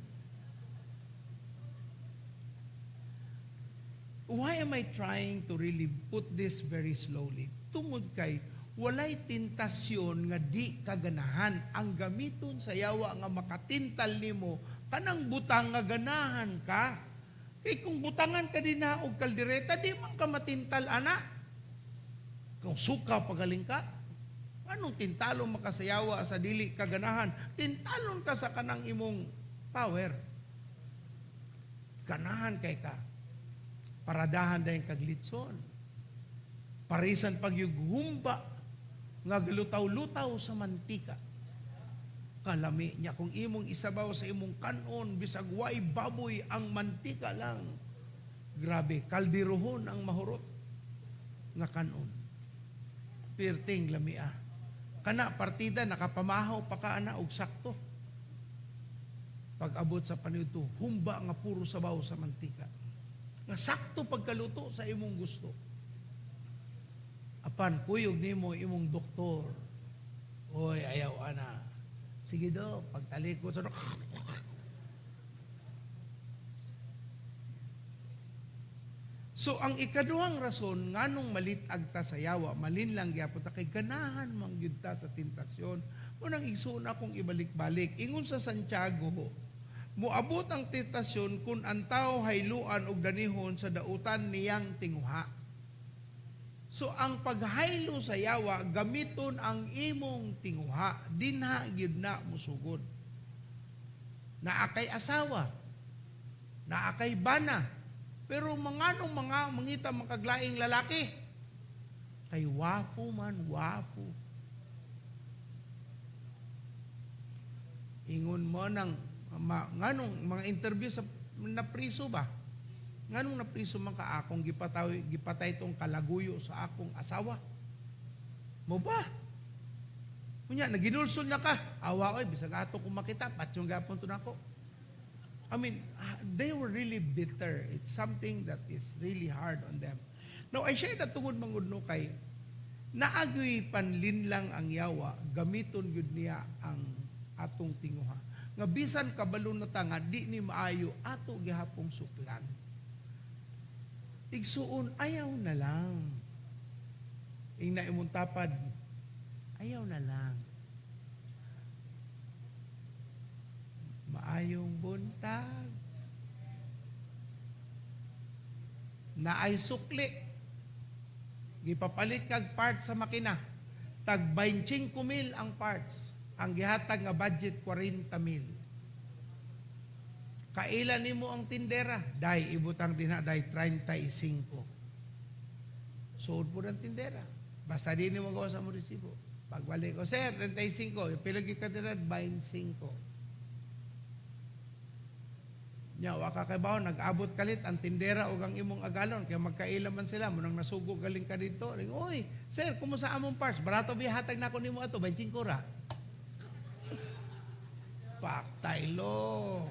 Why am I trying to really put this very slowly? Tungod kay walay tentasyon nga di kaganahan. Ang gamiton sa yawa nga makatintal nimo kanang butang nga ganahan ka. Kay kung butangan ka dinha og kaldereta, di man ka matintal ana. Kung suka pagaling ka, anong tintalon makasayawa sa dili kaganahan? Tintalon ka sa kanang imong power. Ganahan kay ka. Paradahan dayon kag litson. Parisan pag humba nga galutaw-lutaw sa mantika. Kalami niya kung imong isabaw sa imong kanon, bisag way baboy, ang mantika lang. Grabe, kaldirohon ang mahurot nga kanon. Pirting lamia. Kana partida nakapamahaw pa ka ana og sakto. Pag abot sa paniudto, humba nga puro sabaw sa mantika. Nga sakto pagkaluto sa imong gusto. Apan kuyog nimo imong doktor. "Oy, ayaw ana." "Sige, Dok." Pagtalikod sa So ang ikaduhang rason nganong malit-ag ta sa yawa, malinlang gyapon ta kay ganahan man gyud ta sa tentasyon. Unang igsuon akong ibalik-balik. Ingon sa Santiago, moabot ang tentasyon kung ang tao hayluan og danihon sa dautan niyang tinguha. So ang paghaylo sa yawa, gamiton ang imong tinguha, dinha gyud na musugod. Naa kay asawa, naa kay bana, pero mga nung mga mangita makaglaing lalaki, kay wafu man, wafu. Ingon mo nang, nganong mga interview sa napriso ba? Nganong napriso man ka? Akong gipatay tong kalaguyo sa akong asawa. Mo ba? Kunya, naginulsol na ka. Awa oy, bisag ato kung makita, patyong gapon to nako. I mean, they were really bitter. It's something that is really hard on them. Now, I share that tungod mangud no kay naagoy panlinlang ang yawa, gamiton gyud niya ang atong tinguha. Nga bisan kabalo na ta nga di ni maayo, ato gihapong suklan. Igsuon, ayaw na lang. Ingna imong tapad, ayaw na lang. Maayong buntag. Naay sukli. Gipapalit kag parts sa makina. Tag 25 mil ang parts. Ang gihatag nga budget 40 mil. Kaila nimo ang tindera, dai ibutang dinha dai 35. Suod po ng tindera. Basta di nimo gawa sa mo resibo. Pagbalik ko, "Sir, 35." Pila gyud ka tindera? 25. Nya, wa ka kaybaw, nag-abot kalit ang tindera og ang imong agalon kay magkaila man sila, mo nang nasugo galing ka dito. "Oy, sir, kumusta among parts? Barato biya hatag nako nimo ato, 25 ra." Paktaylo.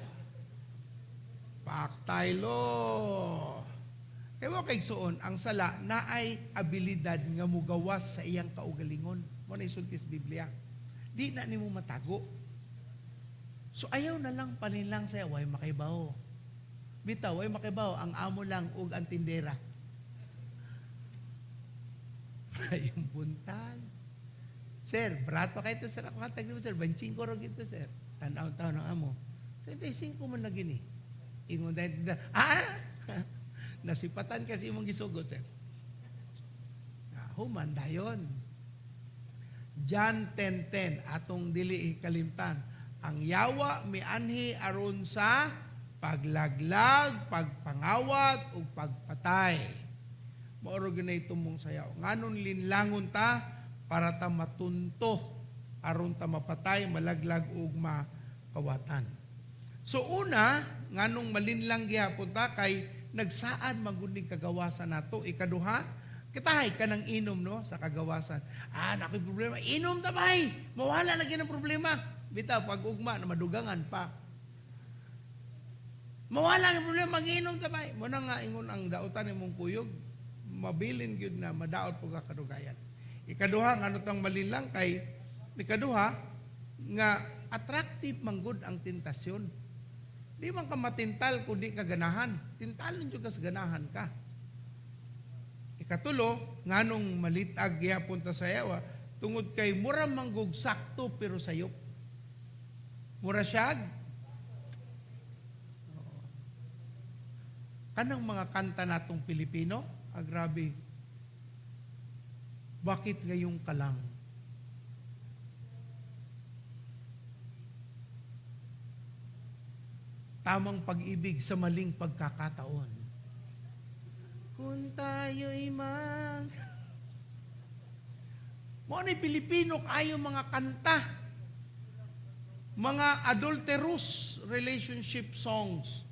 Paktaylo. Kay mo kay suon, ang sala naay abilidad nga mugawas sa iyang kaugalingon. Mo na isulti sa Biblia. Di na nimo matago. So ayaw na lang panilang saya, way makaibaw. Bitaw, way makaibaw, ang amo lang ug ang tindera. Yung buntag. "Sir, barato kayo ito, sir. Ako hatag nimo, sir. 25 ro gito, sir." Tanaw taon ng amo. 35 man na gini. Ingon dahil, "Ah! Nasipatan kasi imong gisugot, sir." Ah, human dayon. John 10:10, atong dili ikalimtan. Ang yawa mianhi aron sa paglaglag, pagpangawat ug pagpatay. Mao ra gyud tumong sayaw. Nganon linlangon ta? Para ta matunto, aron ta mapatay, malaglag ug makawatan. So una, nganong malinlang gihapon ta kay nagsaad magunig kagawasan nato. Ikaduha, kitahay ka ng inom, no, sa kagawasan. Ah, nakoy problema. Inom ta bay. Mawala na gyud ang problema. Bitaw pag ugma na madugangan pa. Mawala ang problema, mag-inom ta bay. Mo na nga ingon ang dautan nimong kuyog, mabilin gyud na madaot pug ka kadugayan. Ikaduha, ngano tang malinlang kay ikaduha nga attractive man gud ang tentasyon. Di man ka matintal kung di ka ganahan. Tintalon jud ka sa ganahan ka. Ikatulo, nganong malitag gihapon ta sa yawa, tungod kay mura manggug sakto pero sayop. Mura siyag. Oo. Kanang mga kanta natong Pilipino, ah, grabe. Bakit ngayon ka lang? Tamang pag-ibig sa maling pagkakataon. Kung tayo'y mag... Mao ni Pilipino kayo mga kanta. Mga adulterous relationship songs.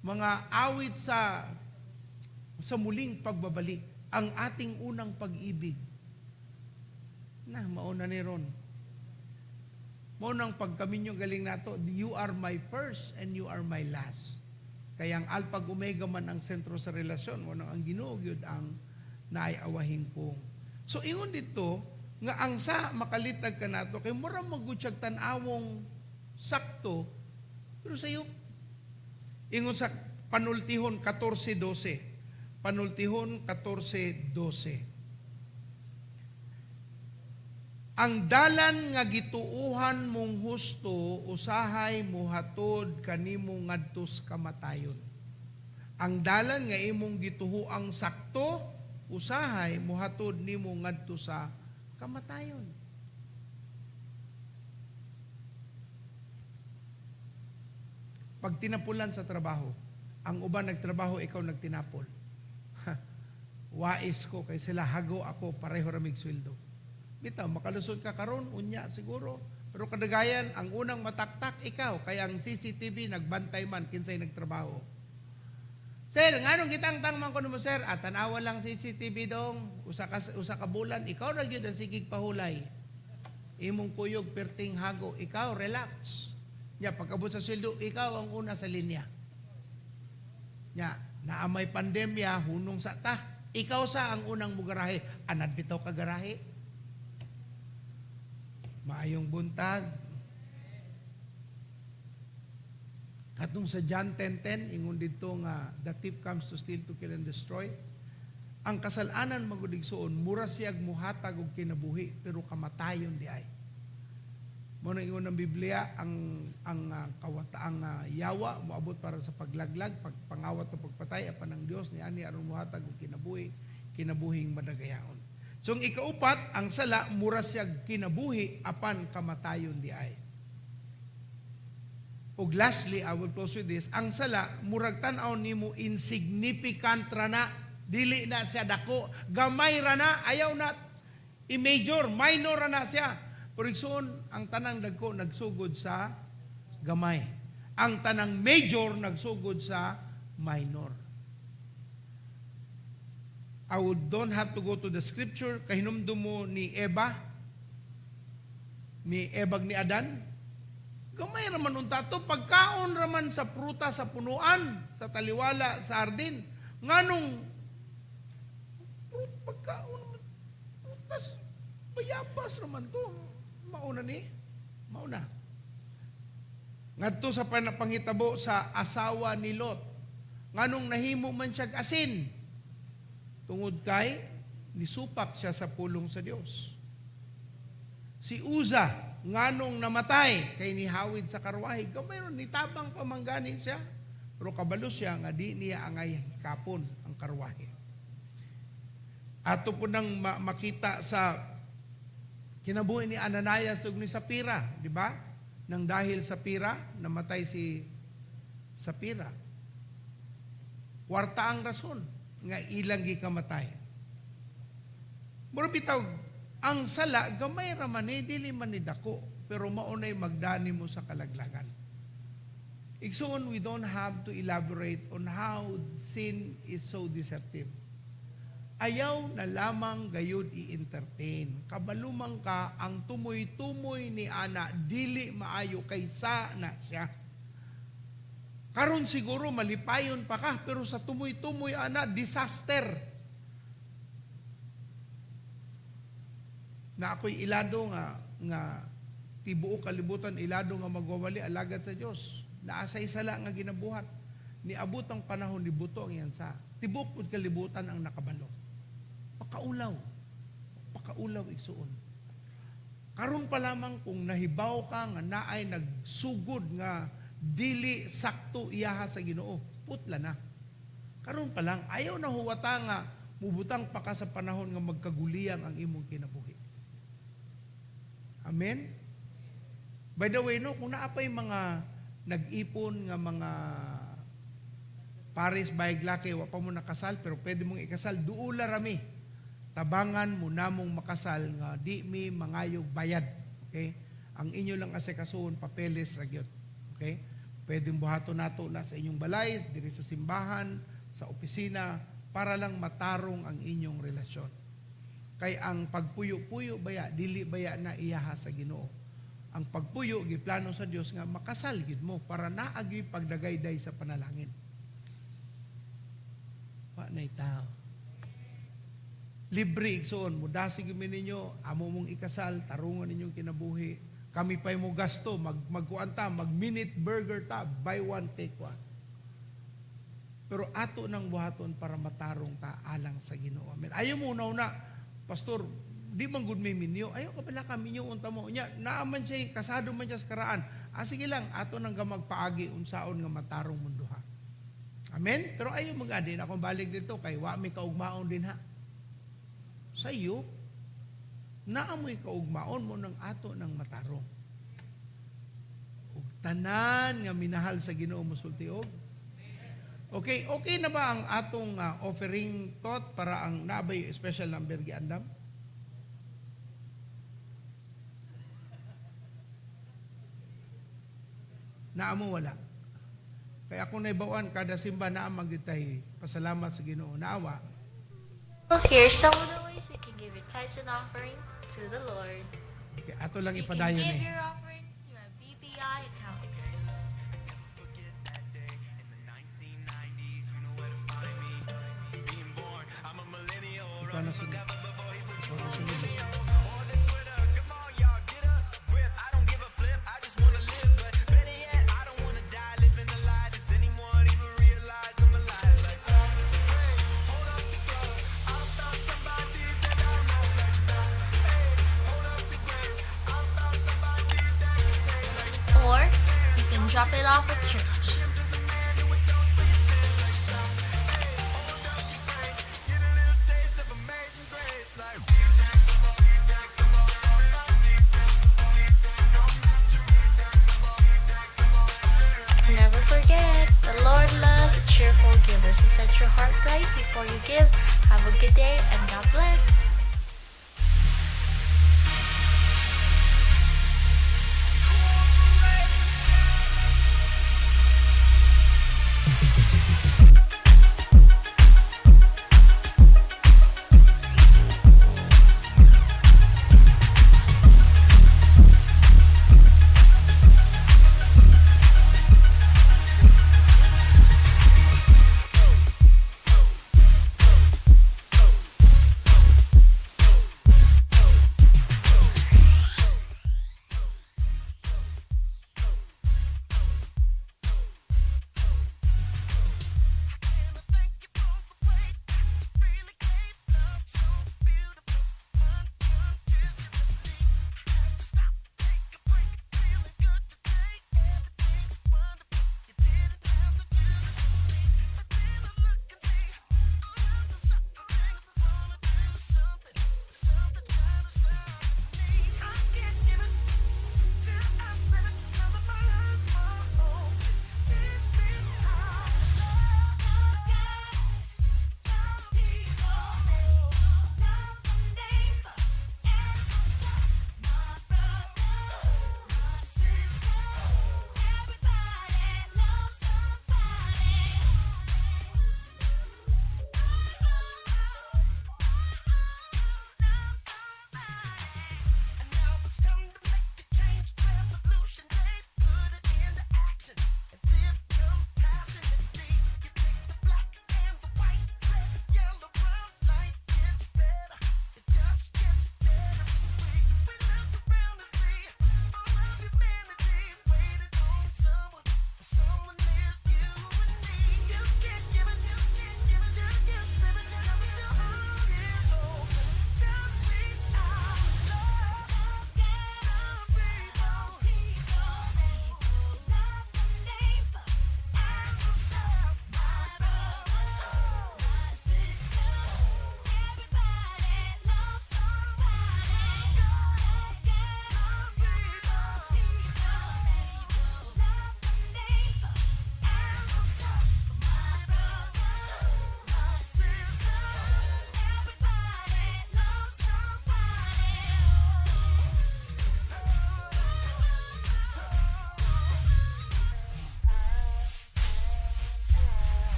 Mga awit sa muling pagbabalik. Ang ating unang pag-ibig. Na, mauna ni ron. Mao nang pagkaminyo galing nato, you are my first and you are my last. Kaya ang alpha ug omega man ang sentro sa relasyon, mao nang ang Ginoo gyud ang naay awahing pung. So ingon dito nga ang sa makalitag ka nato kay mura magud siyag tan-awong sakto pero sayo. Ingon sa Panultihon 14:12. Panultihon 14:12. Ang dalan nga gituuhan mong husto usahay muhatod kanimo ngadto sa kamatayon. Ang dalan nga imong gituhuang sakto usahay muhatod nimo ngadto sa kamatayon. Pag tinapulan sa trabaho, ang uban nagtrabaho, ikaw nagtinapol. Wais ko kay sila hago, ako pareho ra mig sweldo. Bitaw makalusot ka karon unya siguro. Pero kadagayan ang unang mataktak ikaw kay ang CCTV nagbantay man kinsay nagtrabaho. Sir, nganong gitangtang man kuno mo, sir? Ah, tan-awa lang CCTV dong. Usa ka bulan ikaw ra gyud ang sigig pahulay. Imong kuyog perting hago, ikaw relax. Nya pag-abot sa sweldo, ikaw ang una sa linya. Nya, naa may pandemya, hunong sa ta. Ikaw sa ang unang mugarahe. Anad bitaw ka garahe. Maayong buntag. Katong sa John 10:10, ingon didto nga the thief comes to steal, to kill and destroy. Ang kasalanan magud, igsuon, mura siyag muhatag og kinabuhi pero kamatayon di ay. Mo na ingon ng Biblia ang kawata ang yawa moabot para sa paglaglag, pagpangawat o pagpatay, apan ang Dios niani aron muhatag og kinabuhi, kinabuhing madagayaon. So ang ikaupat, ang sala mura siyag kinabuhi apan kamatayon di ay. Ug lastly, I will close with this, ang sala murag tan-aw nimo insignificant ra na, dili na siya dako, gamay ra na, ayaw na i-major, minor ra na siya. Pero igsoon, ang tanang dagko nagsugod sa gamay. Ang tanang major nagsugod sa minor. I would don't have to go to the scripture. Kahinumdum mo ni Eva, ni Eva ug ni Adan. Gamay raman unta to, pagkaon raman sa pruta sa punuan, sa taliwala, sa hardin. Nganong pagkaon raman, prutas, bayabas raman to. Mauna ni, mauna. Ngadto sa panghitabo sa asawa ni Lot. Nganong nahimo man siya asin? Tungod kay nisupak siya sa pulong sa Dios. Si Uza, nganong namatay kay nihawid sa karwahe. Gamay ron nitabang pa man gani siya. Pero kabalo siya nga di niya angay hikapon ang karwahe. Ato po nang makita sa kinabuhi ni Ananias ug ni Sapira, di ba? Nang dahil sa pira, namatay si Sapira. Kwarta ang rason nga ilang gikamatay. Mura bitaw ang sala gamay ra man ni, dili man ni dako, pero maunay magdani mo sa kalaglagan. Igsoon, we don't have to elaborate on how sin is so deceptive. Ayaw na lamang gayud i-entertain. Kabalo man ka, ang tumoy-tumoy ni ana dili maayo kaysa na siya. Karon siguro malipayon pa ka, pero sa tumoy-tumoy ana, disaster. Na ako'y ilado nga tibuok kalibutan, ilado nga magwawali alagad sa Dios. Naa say sala nga ginabuhat. Niabot ang panahon, nibuto ang iyang sa. Tibuok pud kalibutan ang nakabalo. Pakaulaw. Pakaulaw, igsuon. Karon pa lamang, kung nahibaw ka nga naay nagsugod nga dili sakto iyaha sa Ginoo, putla na. Karon pa lang, ayaw na huwata nga mubutang pa ka sa panahon nga magkaguliyang ang imong kinabuhi. Amen? By the way, no, kung naa pay mga nag-ipon nga mga pares bayag laki, wa pa mo nakasal, pero pwede mong ikasal, duula rami. Tabangan mo namong makasal nga di mi mangayog bayad. Okay? Ang inyo lang asikasuhon, papeles ra gyud. Okay? Pwedeng buhaton nato na sa inyong balay, diri sa simbahan, sa opisina, para lang matarong ang inyong relasyon. Kay ang pagpuyo-puyo baya, dili baya na iyaha sa Ginoo. Ang pagpuyo giplano sa Dios nga makasal gid mo para naagi pagdagayday sa panalangin. Wa nay tao. Libre, igsoon, mudasig mi ninyo, amo mong ikasal, tarungan ninyong kinabuhi. Kami pa'y mo gasto, magkuan ta, mag minute burger ta, buy one take one. Pero ato nang buhaton para matarong ta alang sa Ginoo. Amen. Ayaw mo una-una, "Pastor, di man gud may minyo." Ayaw ka bala ka minyo unta mo. Nya, naa man siya, kasado man siya sa karaan. Ah, sige lang, ato nang gamagpaagi unsaon nga matarong munduha. Amen? Pero ayaw mag-adin akong balik dito kay wa mi kaugmaon din ha. Sa iyo, naamoy kaugmaon mo ng ato ng matarong. Ug tanan nga minahal sa Ginoo mosulti og. Okay, okay na ba ang atong offering thought para ang nabay special number giandam? Naa mo wala? Kaya kung naibawan, kada simba naa magyutay pasalamat sa Ginoo. Naawa. Well, here's some of the ways you can give your tithes and offering to the Lord. Okay, ato lang You can ipadayon give eh. your offerings to our BPI accounts. Forget that day in the 1990s. You know where to find me. Being born, I'm a millennial. Ikaw na sunod. Ikaw na sunod. Come on, y'all, get a grip. I don't give a flip. I just wanna live, but better yet, I don't wanna die living a lie. Does anyone even realize I'm alive? Like, hey, hold up the club. I found somebody that I know. Like, stop. Hey, hold up the grave. I found somebody that can say, like, Or you can drop it off at church. Get a little taste of amazing grace. Like. Never forget, the Lord loves a cheerful giver. So set your heart right before you give. Have a good day and God bless.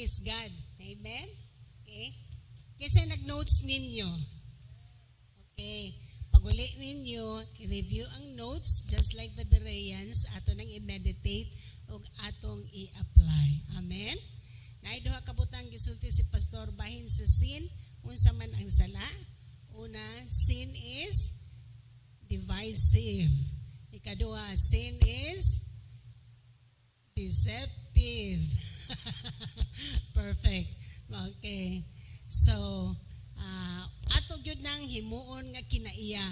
Praise God. Amen? Okay? Kasi nag-notes ninyo. Okay. Pag-uli ninyo, i-review ang notes just like the Bereans, ato nang i-meditate ug atong i-apply. Amen? Naay duha ka butang gisulti si Pastor bahin sa sin, unsa man ang sala. Una, sin is divisive. Ikaduha, sin is deceptive. Perfect. Okay. So, ato gyud nang himuon nga kinaiya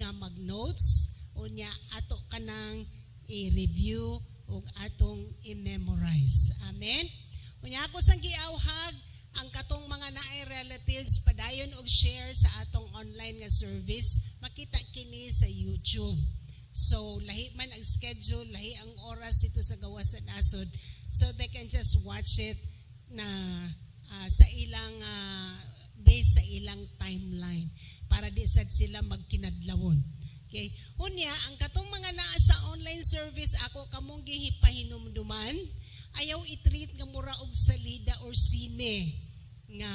nga mag-notes, unya ato kanang i-review ug atong i-memorize. Amen. Unya ako sang giawhag ang katong mga naay relatives, padayon og share sa atong online nga service. Makita kini sa YouTube. So lahi man ang schedule, lahi ang oras ito sa gawas sa nasod. So they can just watch it na sa ilang based sa ilang timeline para di sad sila magkinadlawon. Okay. Unya, ang katong mga naa sa online service, ako kamong gihipahinumduman, ayaw i-treat nga mura og salida or sine nga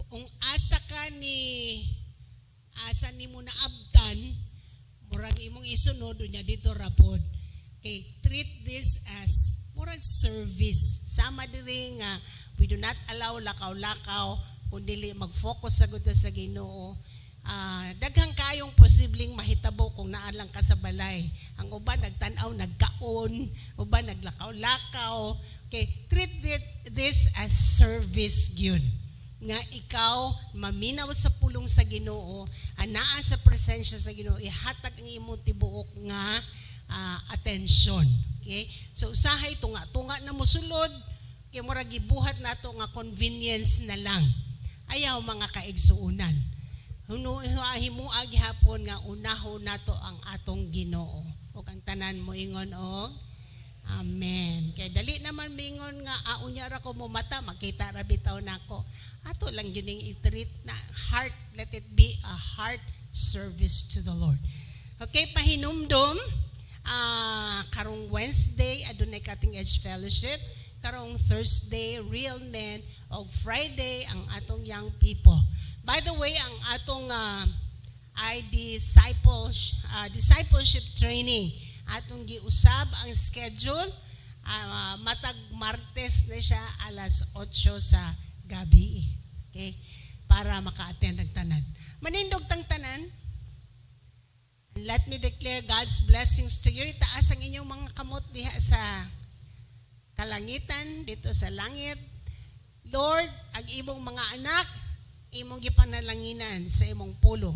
kung asa ka ni asa nimo naabtan, murag imong isunod, unya dito rapod. Okay, treat this as murag service. Sama diri nga we do not allow lakaw-lakaw kung dili mag-focus sa gud sa Ginoo. Daghang kayong posibleng mahitabo kung naa lang ka sa balay. Ang uban nagtan-aw, nagkaon, uban naglakaw-lakaw. Okay, treat this as service gyud nga ikaw maminaw sa pulong sa Ginoo, anaa sa presensya sa Ginoo, ihatag ang imong tibuok nga atensyon. Okay? So usahay tunga-tunga na mosulod kay murag gibuhat nato nga convenience na lang. Ayaw, mga kaigsuunan. Huno himua gihapon nga unahon nato ang atong Ginoo. Ug ang tanan mo ingon og amen. Kay dali naman mingon nga unya ra ko mo mata, makita ra bitaw nako. Ato lang gyud ning i-treat na heart, let it be a heart service to the Lord. Okay, pahinumdom, karong Wednesday adunay Cutting Edge Fellowship, karong Thursday Real Men, og Friday ang atong young people. By the way, ang atong I discipleship training, atong giusab ang schedule, matag Martes na siya alas 8 sa gabi. Okay? Para maka-attend ang tanan. Manindog tang tanan. And let me declare God's blessings to you. Itaas ang inyong mga kamot diha sa kalangitan, dito sa langit. Lord, ang imong mga anak, imong gipanalanginan sa imong pulong.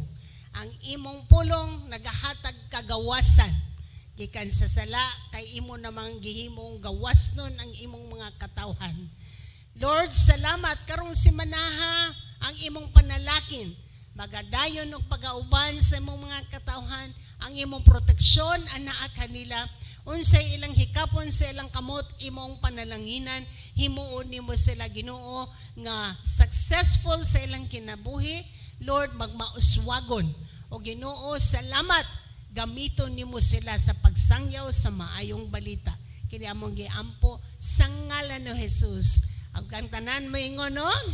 Ang imong pulong nagahatag kagawasan gikan sa sala, kay imo namang gihimong gawas nun ang imong mga katawhan. Lord, salamat karong simanaha ang imong panalakin. Magadayon og pagauban sa imong mga katawhan, ang imong proteksyon anaa kanila. Unsay ilang hikapon sa ilang kamot, imong panalanginan, himuon nimo sila, Ginoo, nga successful sa ilang kinabuhi. Lord, magmauswagon. O Ginoo, salamat, gamiton nimo sila sa pagsangyaw sa maayong balita. Kini among giampo sa ngalan ni Jesus. Ang tanan moingon og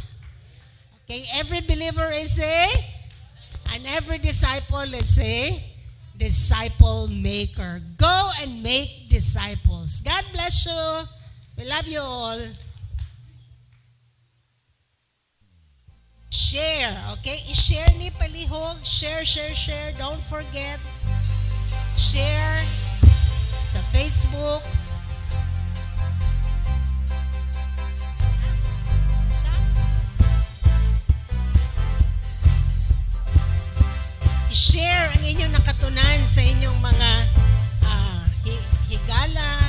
okay, every believer is a and every disciple is a disciple maker. Go and make disciples. God bless you. We love you all. Share, okay? I-share ni palihog. Share, share, share. Don't forget. Share sa Facebook. I-share ang inyong nakatunan sa inyong mga higala.